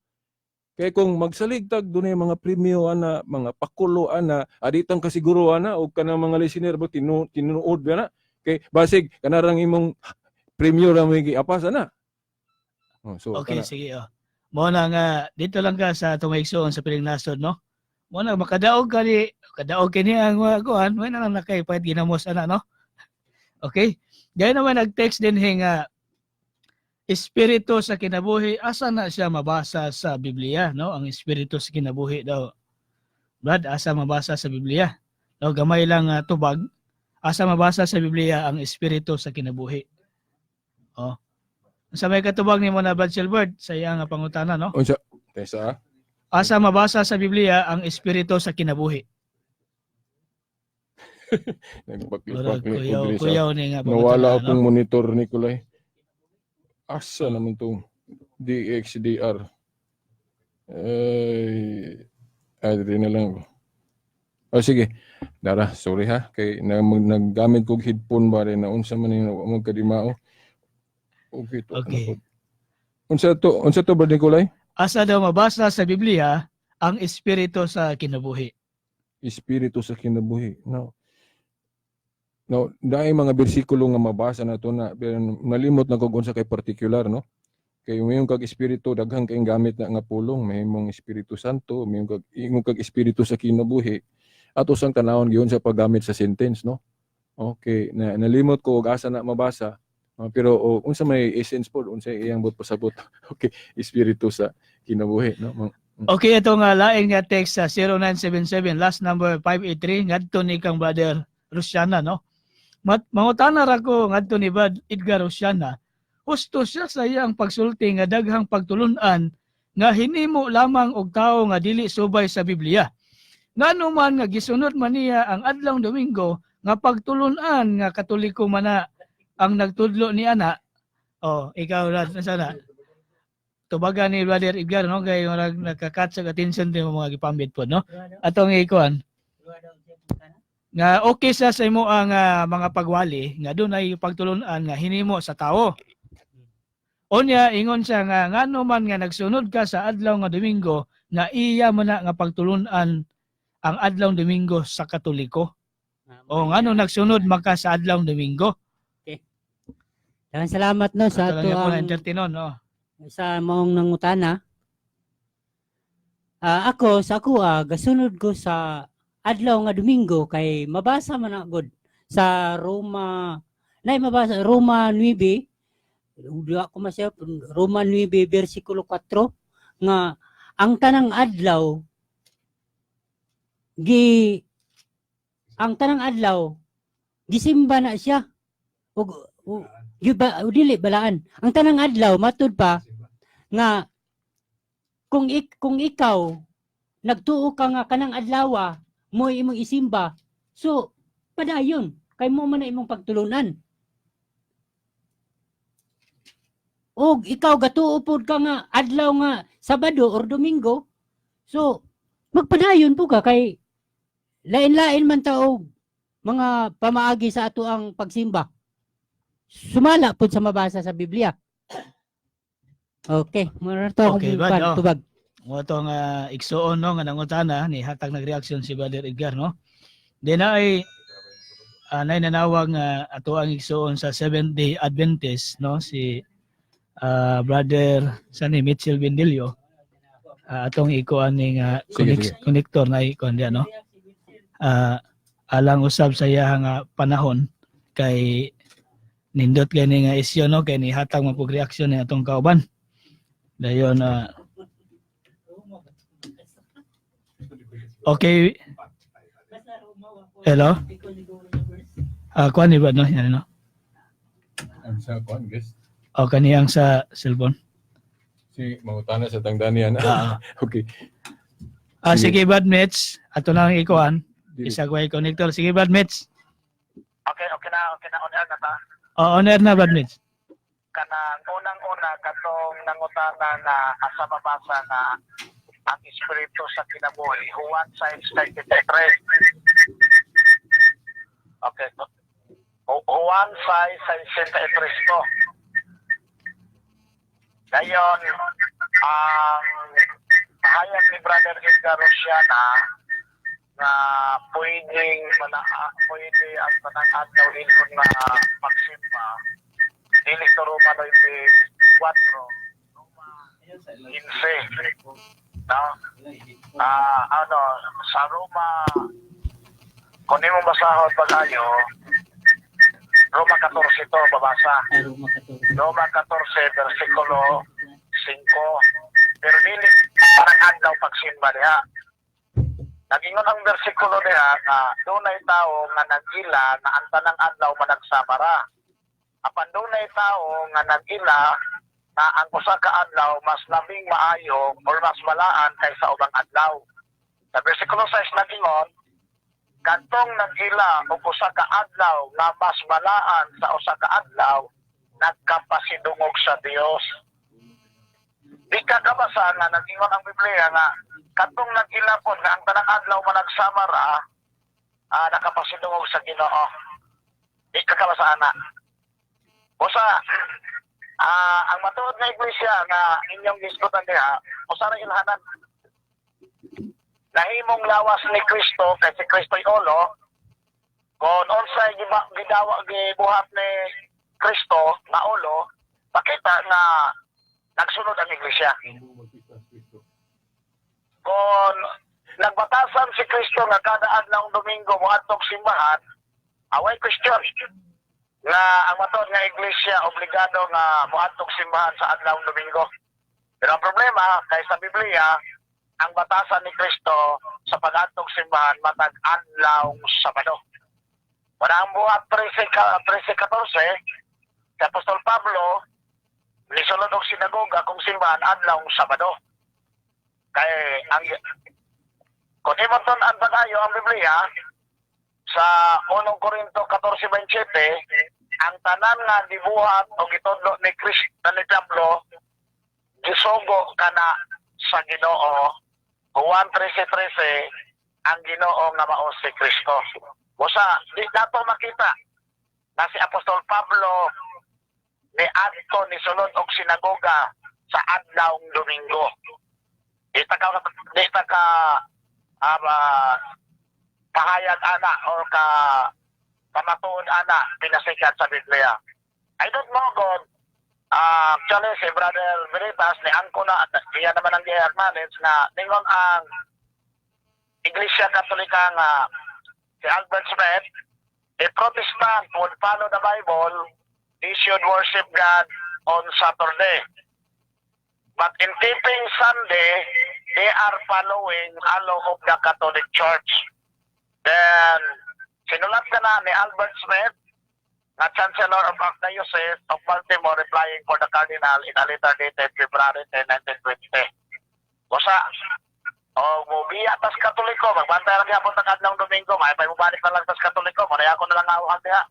[SPEAKER 5] Kay kung magsalig tag dunay mga premyo ana, mga pakulo ana, aditang kasiguro ana og kanang mga listener ba tinuod ba na? Kay basig kanarang imong premyo ra may giapas ana. Oh, so
[SPEAKER 2] Okay,
[SPEAKER 5] kana.
[SPEAKER 2] Sige oh. Mo na nga dito lang ka sa atong maigsuon sa piling nasod, no? Mo na makadaog ka ni kadaog kini ang mga kuan, may na lang nakay pahit ginamos ana, no? Okay? Gaya naman nag-text din he nga espiritu sa kinabuhi, asa na siya mabasa sa Biblia, no? Ang espiritu sa kinabuhi daw. Brad, asa mabasa sa Biblia? No, gamay lang tubag. Asa mabasa sa Biblia ang espiritu sa kinabuhi? Oh. Sa may katubag nimo na, Brad Silbert, sa iyang nga pangutana, no?
[SPEAKER 5] Unsa? Tesa.
[SPEAKER 2] Asa mabasa sa Biblia ang espiritu sa kinabuhi? Murag
[SPEAKER 5] Nagpakli-pakli ko
[SPEAKER 2] kuyaw,
[SPEAKER 5] diri sa
[SPEAKER 2] kuyaw ni nga
[SPEAKER 5] Nawala
[SPEAKER 2] pangutana,
[SPEAKER 5] akong
[SPEAKER 2] no?
[SPEAKER 5] monitor, Nicolay. Asa naman tong DXDR? Ay, ay diri na lang. Oh, sige. Dara, sorry ha. Kay na, naggamit kog headphone ba rin na unsa man ni wa mo kadimao. Okay to.
[SPEAKER 2] Okay.
[SPEAKER 5] Ano Unsa to? Unsa to ba, Nicolay?
[SPEAKER 2] Asa daw mabasa sa Biblia ang espiritu sa kinabuhi?
[SPEAKER 5] Espiritu sa kinabuhi. No. No, dahil mga bersikulo nga mabasa na to na pero nalimot na kog unsa kay particular, no. Kay mayon kag espiritu, daghan kayong gamit na nga pulong, mahimong Espiritu Santo, mayon kag ingon kag espiritu sa kinabuhi. Ato sang tanawon gyud sa paggamit sa sentence, no? Okay, na nalimot ko og asa na mabasa. Pero o, unsa may essence pod, unsa iyang buot pasabot? Okay, espiritu sa kinabuhi, no?
[SPEAKER 2] Okay, ito nga lain nga text sa 0977 last number 583 ngadto ni kang Brother Rusiana, no. Mangutana ra ko ngadto ni Brad Edgar Rusiana. Husto siya sa iyang pagsulti nga daghang pagtulun-an nga hinimo lamang og tawo nga dili subay sa Biblia. Ngano man nga gisunod man niya ang adlaw Domingo nga pagtulun-an nga Katoliko man na ang nagtudlo ni ana. Oh, ikaw, Brad, sana tubagan ni Brother Edgar, no, kay murag nagka-catch sa attention din mga gipambit po, no, atong ikuan nga okay sa imo ang mga pagwali nga dunay pagtulun-an nga hinimo sa tao. Unya ingon siya nga ngano man nga nagsunod ka sa adlaw nga Domingo nga iya man na nga pagtulun-an ang adlaw Domingo sa Katoliko, o ngano nagsunod man ka sa adlaw Domingo?
[SPEAKER 1] Daghang salamat, no, sa
[SPEAKER 2] Ato
[SPEAKER 1] ato
[SPEAKER 2] lang po na
[SPEAKER 1] ang
[SPEAKER 2] entertainon, no.
[SPEAKER 1] sa maong nangutana. Ako sa ako gasunod ko sa adlaw nga Domingo kay mabasa man na gud sa Roma, nay mabasa Roma 9, duha ko masya, Roma 9 bersikulo 4 nga ang tanang adlaw gi ang tanang adlaw gisimba na siya ug o dili balaan ang tanang adlaw, matud pa nga kung ikaw nagtuo ka nga kanang adlaw mo imong isimba, so padayon kay mo man na imong pagtulunan, og ikaw gatuo pod ka nga adlaw nga Sabado or Domingo, so magpadayon po ka kay lain-lain man ta og mga pamaagi sa ato ang pagsimba, sumala pod sa mabasa sa Biblia. Okay, mura to akong
[SPEAKER 2] Okay, bad,
[SPEAKER 1] kuan,
[SPEAKER 2] oh.
[SPEAKER 1] tubag.
[SPEAKER 2] Mo tong igsuon, no, nga nangutana ni hatag nagreaksyon si Brother Edgar, no. Di na ay nay nanawag nga ato ang igsuon sa Seventh Day Adventist, no, si Brother sani Mitchell Bendilio. Atong ikuan ning
[SPEAKER 5] Sige,
[SPEAKER 2] connector na ikuan diya, no. Alang usab sa iya nga panahon kay nindot kay ni nga isyu, no, kay ni hatag man pug reaksyon ni atong kauban. Dayon okay. Hello? Kuan ni ba, no? Yan, no?
[SPEAKER 5] Ang sa kuan guys.
[SPEAKER 2] O kaniyang sa cellphone.
[SPEAKER 5] Si mangutana sa tangdanian. Okay.
[SPEAKER 2] Sige,
[SPEAKER 5] Sige.
[SPEAKER 2] Brad Mitch. Ato lang ikuan.
[SPEAKER 5] Dili.
[SPEAKER 2] Isa ko ay connector. Sige, Brad Mitch.
[SPEAKER 6] Okay na, on air na ta.
[SPEAKER 2] O, on air na, Brad Mitch.
[SPEAKER 6] Kanang unang-una, katong nangutana na asa mabasa na ang espiritu sa kinabuhi. Juan 6:33. Okay. Juan 6:63 to. Ngayon, ang pahayag ni Brother Edgar Rosiana na pwede ang tanang adlaw ingon na pagsimba, dili to Roma 9:4, Roma 15, no? Ano sa Roma, kung imo basahon pag-ayo, Roma 14 to babasa.
[SPEAKER 1] Roma 14.
[SPEAKER 6] Roma 14 versikulo 5, pero dili parang adlaw pagsimba diha. Nagingon ang bersikulo diha nga dunay tawo nga nag-ila nga ang tanang adlaw managsamara. Apan dunay tawo nga nag-ila na ang usa ka adlaw mas labing maayo or mas balaan kaysa ubang adlaw. Sa bersikulo 6 nagingon, kadtong nag-ila og usa ka adlaw nga mas balaan sa usa ka adlaw, nagkapasidungog sa Dios. Di ka kabasa nga nag-ingon ang Biblia nga katong nag-ila pod nga ang tanang adlaw managsamara, nakapasidungog sa Ginoo? Di ka kabasa ana. Usa ang matuod nga iglesia nga inyong gisgutan diha, usa ra ilhanan, nahimong lawas ni Kristo kay si Kristo'y ulo. Kung unsay gidawa gibuhat ni Kristo nga ulo, pakita nga pagsunod ang iglesia. Kung nagbatasan si Kristo nga kada adlaw Domingo moadtong simbahan, away question nga ang matuod nga iglesia obligado nga moadtong simbahan sa adlaw Domingo. Pero ang problema kay sa Biblia, ang batasan ni Kristo sa pag-adtong simbahan matag adlaw Sabado. Wala ang Buhat 13:14, si Apostol Pablo nisulod og sinagoga kung simbahan adlaw Sabado. Kay ang kung imo tun-an pag-ayo ang Biblia sa 1 Korinto 14:27, ang tanan nga gibuhat o gitudlo ni Kristo, ni Pablo, gisugo kana sa Ginoo. Juan 13:13, ang Ginoo nga mao si Kristo. Busa di nato makita na si Apostol Pablo ni adto ni sulod og sinagoga sa adlaw Domingo. Di ta ka pahayag ana or ka kamatuod ana pinasikat sa Biblia. I don't know God. Actually, si Brother Veritas ni angko na at iya naman ang gi-acknowledge na ningon ang Iglesia Katolika nga si Albert Smith, a Protestant would follow the Bible, he should worship God on Saturday. But in keeping Sunday, they are following a law of the Catholic Church. Then, sinulat ka na ni Albert Smith, na Chancellor of Archdiocese of Baltimore, replying for the Cardinal in a letter dated February 10, 1920. Busa, o mubiya tas Katoliko, magbantay lang gyapon tag adlaw Domingo, may pay mubalik na lang tas Katoliko, muna ako na lang awhan diha.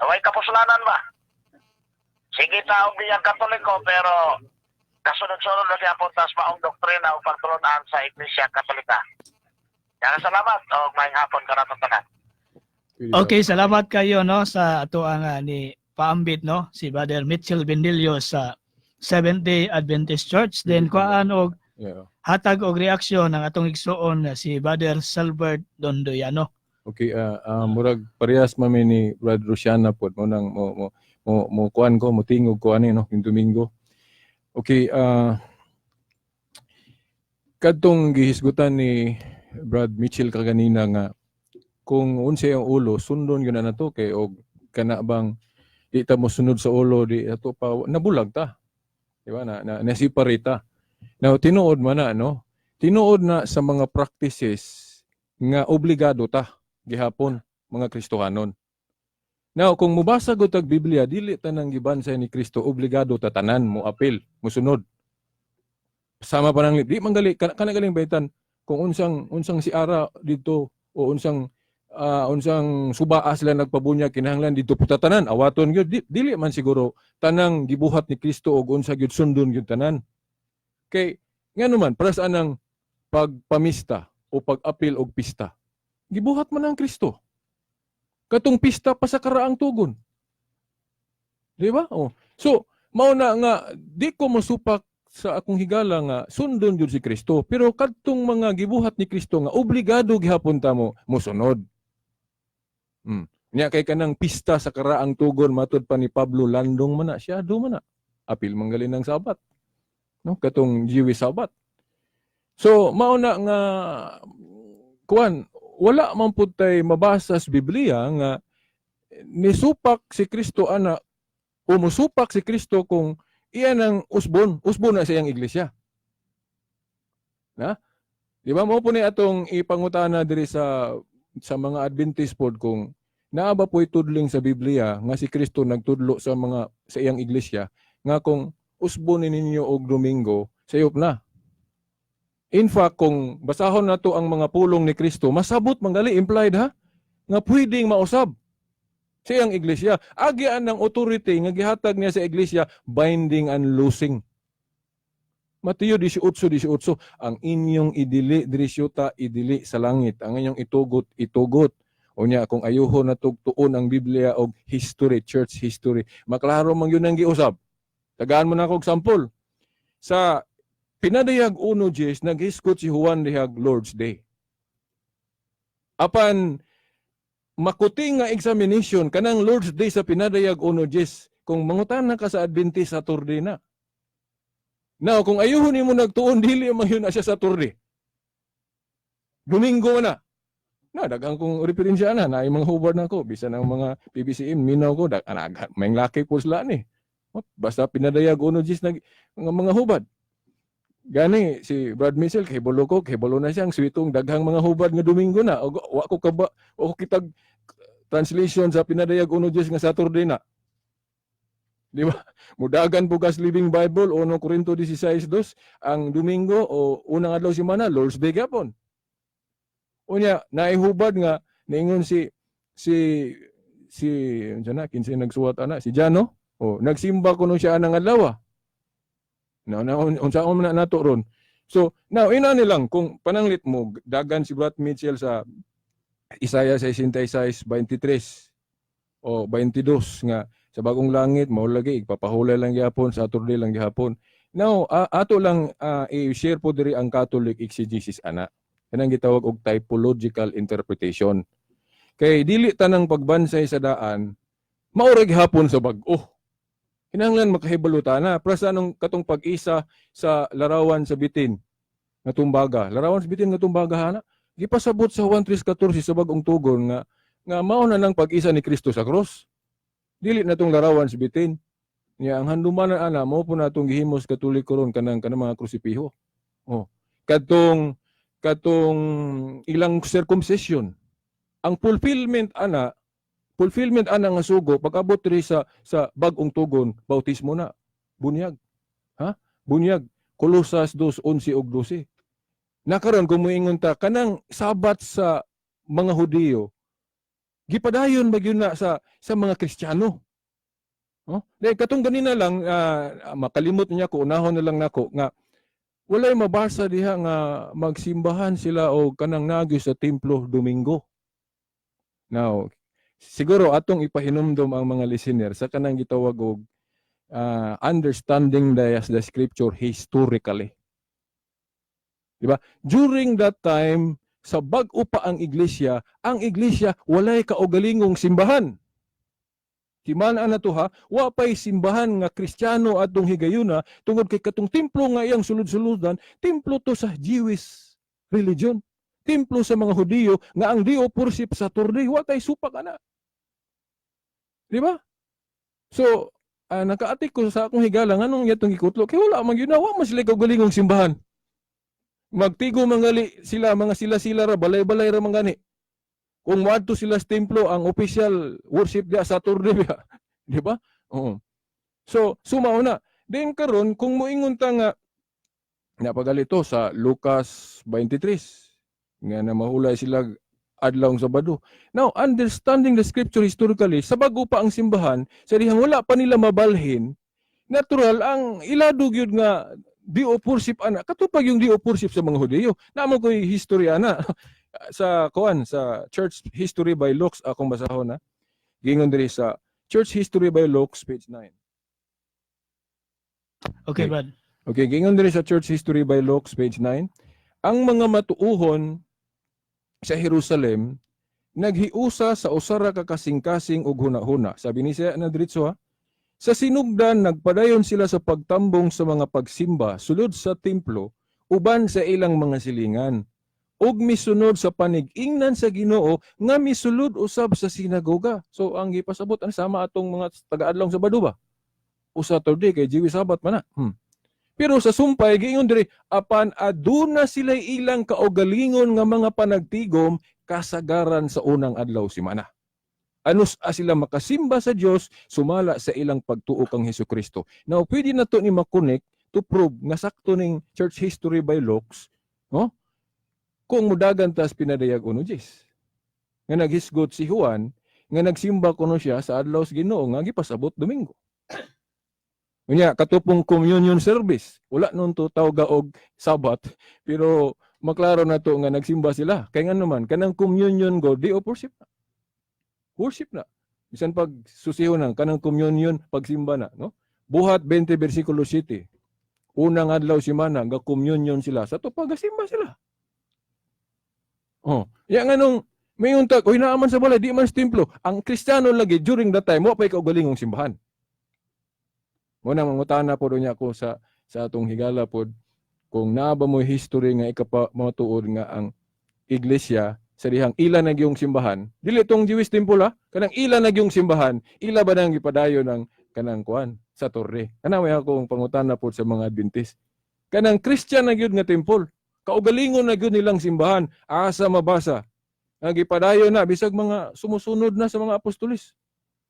[SPEAKER 6] Away kapuslanan ba? Sige ta og biyang Katoliko, pero kasunod-sunod na gyapon tas maong doktrina o pagtulunan sa Iglesia Katolika. Kaya salamat o maayong hapon kanatong tanan.
[SPEAKER 2] Okay, salamat kayo, no, sa ato ang ni paambit, no, si Brother Mitchell Bendilio sa Seventh Day Adventist Church. Then kuan og hatag og reaksyon ang atong igsuon na si Brother Salbert Dondoyano.
[SPEAKER 5] Okay, murag parehas mami ni Brad Rosiana pod mo nang mo kuan ko, mo tingog ko ani, no, yung Domingo. Okay, kadtong gihisgutan ni Brad Mitchell kaganina nga kung unsay ang ulo sundon gyud na nato kay og kana bang di ta mo sunod sa ulo, di ato pa nabulag ta. Di ba na na-separate ta. Now tinuod man na, no? Tinuod na sa mga practices nga obligado ta gihapon mga Kristohanon. Now, kung mubasa gud tag Biblia, dili tanang gibansay ni Kristo obligado ta tanan mo apil, mosunod. Sama pa nang di man gali kana galing baytan kung unsang unsang si ara dito o unsang subaa sila nagpabunyag, kinahanglan dito puta tanan awaton gyud. Dili man siguro tanang gibuhat ni Kristo og unsa gyud sundon gyud tanan. Kay ngano man para sa anang pagpamista o pag-apil og pista, gibuhat man ang Kristo. Katong pista pa sa karaang tugon. Di ba? Oh. So, mao na nga di ko mosupak sa akong higala nga sundon gyud si Kristo, pero kadtong mga gibuhat ni Kristo nga obligado gihapon ta mo mosunod. Nya kay kanang pista sa karaang tugon, matud pa ni Pablo, landong man na siya, do man na. Apil manggalin ng Sabat. No, katong Jewish Sabat. So, mao na nga kuan, wala man pud tay mabasa sa Biblia nga nisupak si Kristo ana o musupak si Kristo kung iyan ang usbon, usbon na sa iyang iglesia. Na? Di ba mo po ni atong ipangutana diri sa mga Adventist pod kung naa ba po'y tudling sa Biblia nga si Kristo nagtudlo sa mga sa iyang iglesia nga kung usbon ni ninyo og Domingo, sayop na? In fact, kung basahon nato ang mga pulong ni Kristo, masabot manggali implied ha nga pwedeng mausab sa iyang iglesia. Agian ng authority nga gihatag niya sa iglesia, binding and loosing. Mateo 18:18, ang inyong idili diri syuta, idili sa langit, ang inyong itugot, itugot. Unya kung ayuhon na tugtuon ang Biblia og history, church history, maklaro man yun ang giusab. Tagaan mo na akong sample. Sa Pinadayag 1:10, naghisgot si Juan dihag Lord's Day. Apan makuting nga examination kanang Lord's Day sa Pinadayag 1:10, kung mangutana ka sa Adventist, Saturday na. Now, kung ayuhon nimo nagtuon, dili man yun na siya Saturday. Domingo na. Na daghang kong referensya na na mga hubad na ko bisan ang mga PBCM minaw ko dag anag may laki po sila ni. Basta pinadayag uno Diyos nag mga hubad. Gani si Brad Mitchell kay bolo ko, kay bolo na siyang switong daghang mga hubad nga Domingo na. Og wa ko kaba, wa ko kitag translation sa pinadayag uno Diyos nga Saturday na. Di ba? Mudagan bugas Living Bible 1 Corinto 16:2 ang Domingo o unang adlaw semana, Lord's Day gapon. Unya naihubad nga niingon si si si unsa na, kinsay nagsuwat ana, si Jano, oh, nagsimba kuno siya anang adlaw. Na na unsa man na nato ron. So now ina nilang kung pananglit mo dagan si Brad Mitchell sa Isaiah 66:23 o 22 nga sa bagong langit mao lagi ipapahulay lang gihapon, Saturday lang gihapon. Now ato lang i-share po diri ang Catholic exegesis ana, kanang gitawag og typological interpretation, kay dili tanang pagbansay sa daan mao ra gihapon sa bag-o. Kinahanglan makahibalo ta na para sa anong katong pag-isa sa larawan sa bitin nga tumbaga, larawan sa bitin nga tumbaga hana gipasabot sa Juan 3:14 sa bagong tugon nga nga mao na nang pag-isa ni Kristo sa krus, dili na tong larawan sa bitin niya. Ang handumanan ana mao po natong gihimos Katoliko ron, kanang kanang mga krusipiho. Oh, kadtong katong ilang circumcision, ang fulfillment ana, fulfillment ana nga sugo pag-abot diri sa bag-ong tugon, bautismo na, bunyag, ha, bunyag, Kolosas 2:11 ug 12. Nakaron kung moingon ta kanang Sabat sa mga Hudiyo, gipadayon ba gyud na sa mga Kristiyano? No? Dahil katong ganina lang makalimot niya ko, unahon na lang nako nga walay mabasa diha nga magsimbahan sila o kanang nagyo sa templo Domingo. Now, siguro atong ipahinumdom ang mga listener sa kanang gitawag og understanding the scripture historically. Di ba? During that time, sa bag-o pa ang iglesia walay kaugalingong simbahan. Timan na to ha, wa pay simbahan nga Kristiyano atong higayuna tungod kay katong templo nga iyang sulod-suludan, templo to sa Jewish religion. Templo sa mga Hudiyo nga ang day of worship Saturday, wa tay supak ana. Di ba? So, nakaatik ko sa akong higala nganong yatong gikutlo kay wala man gyud na, wa man sila kaugalingong simbahan. Magtigo mangali sila, mga sila-sila ra, balay-balay ra man gani. Kung moadto sila sa templo, ang official worship diya Saturday ba? Di ba? Oo. So, sumao na. Then karon kung moingon ta nga napagalito sa Lucas 23 nga na mahulay sila adlawng Sabado. Now, understanding the scripture historically, sa bago pa ang simbahan, sa dihang wala pa nila mabalhin, natural ang ilado gyud nga day of worship ana katupag yung day of worship sa mga Hudiyo. Namo ko'y history ana sa kuan, sa Church History by Lux akong basahon na. Gingon diri sa Church History by Lux, page 9.
[SPEAKER 2] Okay, Brad.
[SPEAKER 5] Okay, gingon diri sa Church History by Lux, page 9. Ang mga matuuhon sa Jerusalem naghiusa sa usara ka kasing-kasing og huna-huna. Sabi ni siya na diretso ha. Sa sinugdan, nagpadayon sila sa pagtambong sa mga pagsimba sulod sa templo uban sa ilang mga silingan ug misunod sa panig-ingnan sa Ginoo nga misulod usab sa sinagoga. So ang gipasabot ang sama atong mga taga-adlong Sabado ba? O Saturday kay Jewish Sabbath man na. Pero sa sumpay giingon diri, apan aduna sila ilang kaugalingon nga mga panagtigom kasagaran sa unang adlaw simana. Anus a sila makasimba sa Dios sumala sa ilang pagtuo kang Hesukristo. Now pwede na to ni makonek to prove nga sakto ning Church History by Lux, no? Kung mudagan tas pinadayag uno Diyos. Nga naghisgot si Juan nga nagsimba kuno siya sa adlaw sa Ginoo nga gipasabot Domingo. Unya katupong communion service, wala nun to tawga og Sabat, pero maklaro na to nga nagsimba sila. Kay nga naman kanang communion go day of worship na. Worship na. Bisan pag susiho nang kanang communion pagsimba na, no? Buhat 20 versikulo 7. Unang adlaw semana ga communion sila sa to pagasimba sila. Oh, ya nganong may untag, oy naaman sa balay, di man sa templo. Ang Kristiyano lagi during that time, wa pa'y kaugalingong simbahan. Mo na mangutana po niya ako sa Sa atong higala pod, kung naa ba mo history nga ikapa matuod nga ang iglesia sa dihang ila na gyung simbahan, dili tong Jewish temple ha, kanang ila na gyung simbahan, ila ba nang gipadayon ng kanang kuan Saturday? Kana may akong pangutana pod sa mga Adventist. Kanang Christian na gyud nga temple, kaugalingon na gyud nilang simbahan, asa mabasa nga gipadayon na bisag mga sumusunod na sa mga apostolis?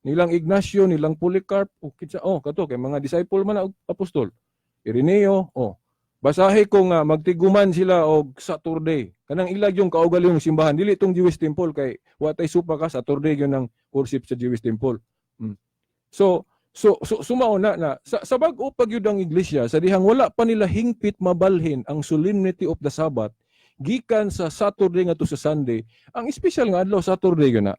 [SPEAKER 5] Nilang Ignacio, nilang Polycarp, o kinsa, oh, kato kay mga disciple man na og apostol. Ireneo, oh. Basahi ko nga magtiguman sila og Saturday. Kanang ilag yung kaugalingong simbahan, dili tong Jewish temple kay wa tay supa ka, Saturday yun ang worship sa Jewish temple. So sumao na na sa bag-o pa gyud ang iglesia sa dihang wala pa nila hingpit mabalhin ang solemnity of the Sabbath gikan sa Saturday ngadto sa Sunday. Ang espesyal nga adlaw, Saturday gyud na.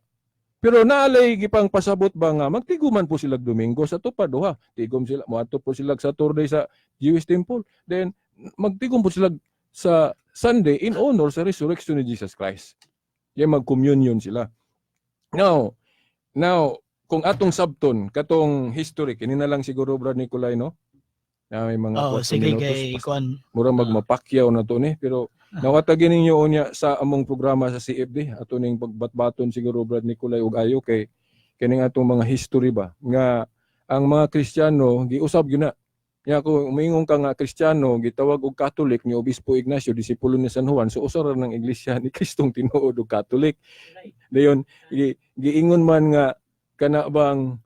[SPEAKER 5] Pero naalay gipang pasabot ba nga magtiguman po sila Domingo sa tupad duha. Tigom sila, moadto po sila Saturday sa Jewish temple. Then magtigom po sila sa Sunday in honor sa resurrection ni Jesus Christ. Yan, mag-communion sila. Now, kung atong sabton katong history, kini na lang siguro, Brad Nicolay, no? Na may mga
[SPEAKER 2] Oh,
[SPEAKER 5] 4
[SPEAKER 2] sige
[SPEAKER 5] minutos.
[SPEAKER 2] kay kuan.
[SPEAKER 5] Mura magmapakyaw na to ni, pero nawatagin ninyo unya sa among programa sa CFD ato ning pagbatbaton siguro, Brad Nicolay, ug ayo kay kining atong mga history ba nga ang mga Kristiyano giusab gyud na nya. Kung umingon ka nga Kristiyano gitawag og Catholic ni Obispo Ignacio, disipulo ni San Juan, so usa ra ng iglesia ni Kristong tinuod og Catholic. Dayon giingon man nga kana bang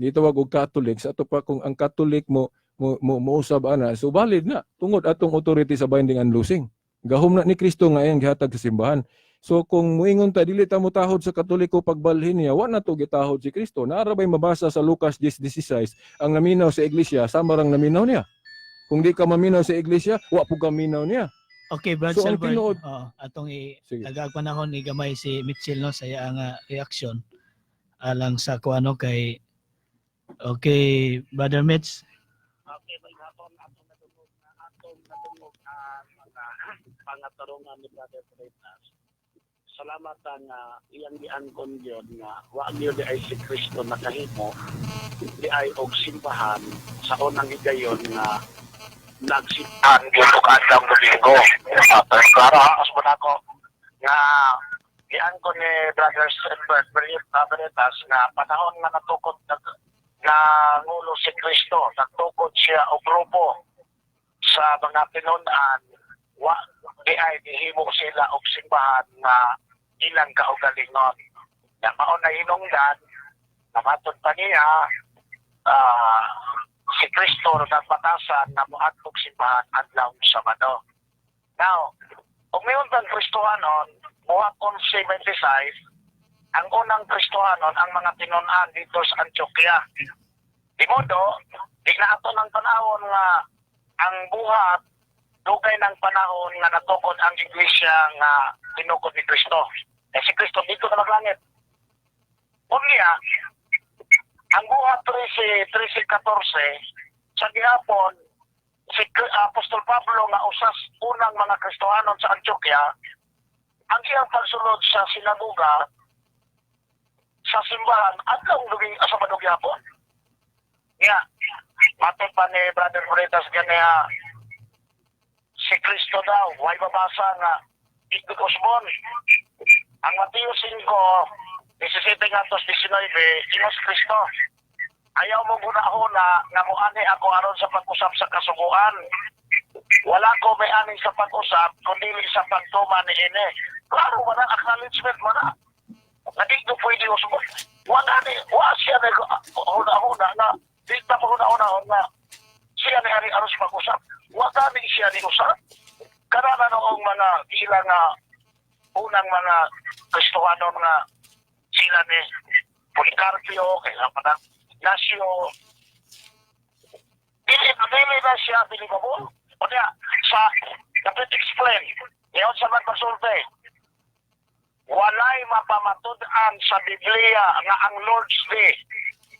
[SPEAKER 5] gitawag og Catholic sa ato pa, kung ang Catholic mo mousab ana, so valid na tungod atong authority sa binding and loosing. Gahom na ni Kristo nga iyang gihatag sa simbahan. So kung muingon ta dili ta motahod sa Katoliko pagbalhin niya, wa na to gitahod si Kristo. Naa ra bay mabasa sa Lucas 10:16 ang naminaw sa iglesia sama rang naminaw niya? Kung di ka maminaw sa iglesia, wa pud ka minaw niya.
[SPEAKER 2] Okay, Brad
[SPEAKER 5] So, ang
[SPEAKER 2] Silver.
[SPEAKER 5] tinuod-
[SPEAKER 2] Oo, atong i
[SPEAKER 5] Sige.
[SPEAKER 2] tagaag panahon ni gamay si Mitchell, no, sa iya nga reaction alang sa kuano kay. Okay, Brother Mitch.
[SPEAKER 6] Okay, may hapon atong nadungog ang mga pangatarungan ni Brother Freitas. Salamat nga iyang giangkon gyud nga wa gyud ay si Kristo nakahimo di ay og simbahan sa unang higayon nga nagsimbahan gyud og adlaw Domingo. Pero klaro as mo nako nga giangkon ni Brother Edward Beretas nga panahon nga natukod nag nangulo si Kristo, nagtukod siya og grupo sa mga tinunan, wa di ay gihimo sila og simbahan nga ilang kaugalingon. Ya mao na hinungdan namatod pa niya si Kristo nagbatasan na moadtog simbahan adlaw Sabado. Now, kung mayon tang Kristohanon, buhat 11:26, ang unang Kristohanon ang mga tinunan dito sa Antioquia. Di modo, di na ato ng panahon nga ang buhat dugay ng panahon nga natukod ang iglesia nga tinukod ni Kristo. Eh si Kristo dito na maglangit. Unya, ang buhat 13, 13, 14, sa gihapon, si Apostol Pablo nga usas unang mga Kristohanon sa Antioquia, ang iyang pagsulod sa sinagoga, sa simbahan, adlaw luging sa Sabado gihapon. Nga, matod pa ni Brother Moretas ganiya, si Kristo daw, way mabasa nga, ikot usbon. Ang Mateo 5, 17 ngadto 19, ingon si Kristo, "Ayaw mo huna-huna nga muani ako aron sa pag-usab sa kasuguan. Wala ko may ani sa pag-usab, kundi sa pagtuman ni ini." Klaro, wala acknowledgement mo na. Nga di ko pwede usbon. Wala ni, wa siya na huna-huna na, di ta mo huna-huna nga, siya ni ari aron sa pag-usab. Wa gani siya ni usab. Kana na noong mga ilang nga unang mga Kristohano nga sila ni Policarpio, kay pa Ignacio, dili dili na siya believable. O niya, sa dapat explain, ngayon sa mga pagsulti, walay mapamatud-an sa Biblia nga ang Lord's Day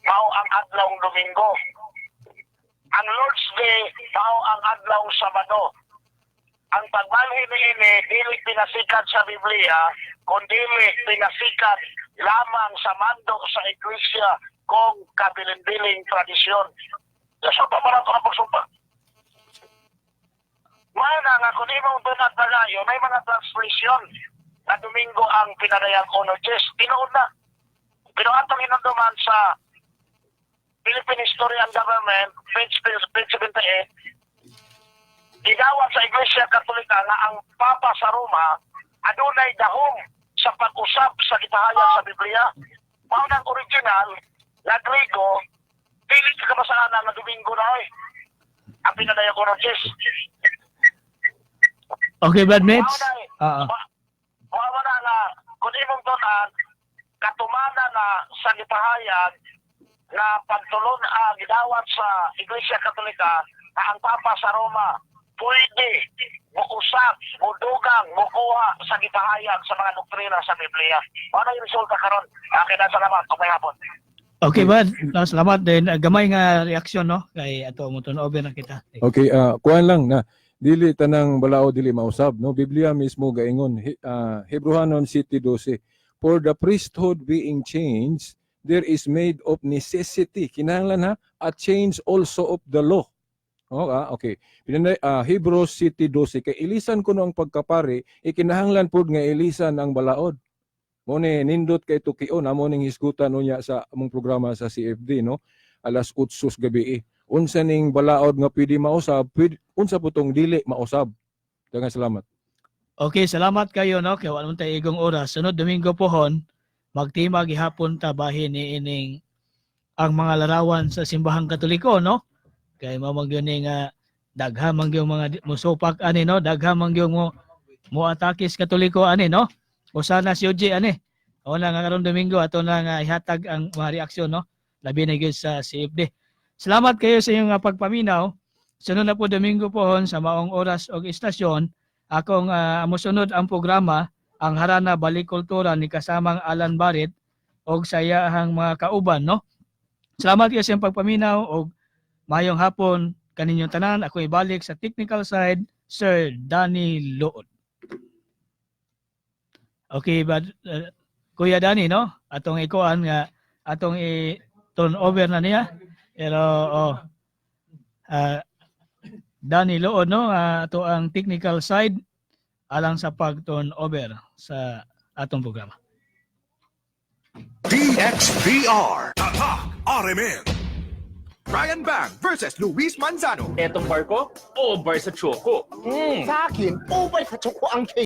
[SPEAKER 6] mao ang adlawng Domingo. Ang Lord's Day mao ang adlawng Sabado. Ang pagbalhin niini dili pinasikat sa Biblia, kundi pinasikat lamang sa mando sa iglesia kung kabilin-biling tradisyon. So, pa man ako ang pagsumpa. Mao na nga kung imong tun-an pagayo, may mga translation na Domingo ang pinadayag 1:10. Tinuod na. Pero atong hinumduman sa Philippine History and Government, page 78, gidawat sa Iglesia Katolika nga ang Papa sa Roma adunay dahom sa pag-usab sa gipahayag sa Biblia. Mao nang original na Grigo, dili ka kabasaan nga Domingo na oy ang pinadayag 1:10.
[SPEAKER 2] Okay, Brad Mitch.
[SPEAKER 6] Mao na eh.
[SPEAKER 2] Oo.
[SPEAKER 6] Mao na nga kung imong tun-an, katumana na sa gipahayag na pagtulon ang gidawat sa Iglesia Katolika na ang Papa sa Roma pwede muusap, mudugang, mukuha sa gipahayag sa mga doktrina sa Biblia. Mao na yung resulta karon. Akin na, salamat. Maayong hapon.
[SPEAKER 2] Okay, Brad. No, salamat din. Gamay nga reaksyon, no? Kay ato mo turn over na kita.
[SPEAKER 5] Okay, kuan lang na dili tanang balaod dili mausab, no? Biblia mismo gaingon, Hebrehanon 7:12, "For the priesthood being changed, there is made of necessity," kinahanglan ha, "a change also of the law." Oh, okay. Pinanay, Hebrews 7:12, kay ilisan kuno ang pagkapari, ikinahanglan pud nga ilisan ang balaod. Mo ni nindot kay tukion amo ning hisgutan unya sa among programa sa CFD, no, alas 8 sa gabi eh. Unsa ning balaod nga pwede mausab, pwede, unsa po tong dili mausab. Daghang salamat.
[SPEAKER 2] Okay, salamat kayo, no, kay wala man tayo igong oras. Sunod Domingo pohon, magtima gihapon ta bahin ni ining ang mga larawan sa simbahang Katoliko, no? Kay mao man gyud ni nga daghan man gyud mga musupak ani, no? Daghan man gyud mo mo atake sa Katoliko ani, no? Usa na si OJ ani. O na nga karon Domingo ato na nga ihatag ang mga reaksyon, no? Labi na gyud sa CFD. Salamat kayo sa inyong pagpaminaw. Sunod na po Domingo pohon sa maong oras og istasyon, akong mosunod ang programa, ang Harana Balik Kultura ni kasamang Alan Barit og sa iyahang mga kauban, no. Salamat kayo sa inyong pagpaminaw og mayong hapon kaninyong tanan. Ako ibalik sa technical side, Sir Danny Lood. Okay, but Kuya Danny, no, atong ikuan nga atong i turn over na niya, pero oh, Danny Lood, no, ato ang technical side alang sa pag turn over sa atong programa.
[SPEAKER 7] DXBR. Tatak RMN. Brian Bang versus Luis Manzano.
[SPEAKER 8] Etong bar ko, over sa choco.
[SPEAKER 9] Sa akin, over sa choco ang cake.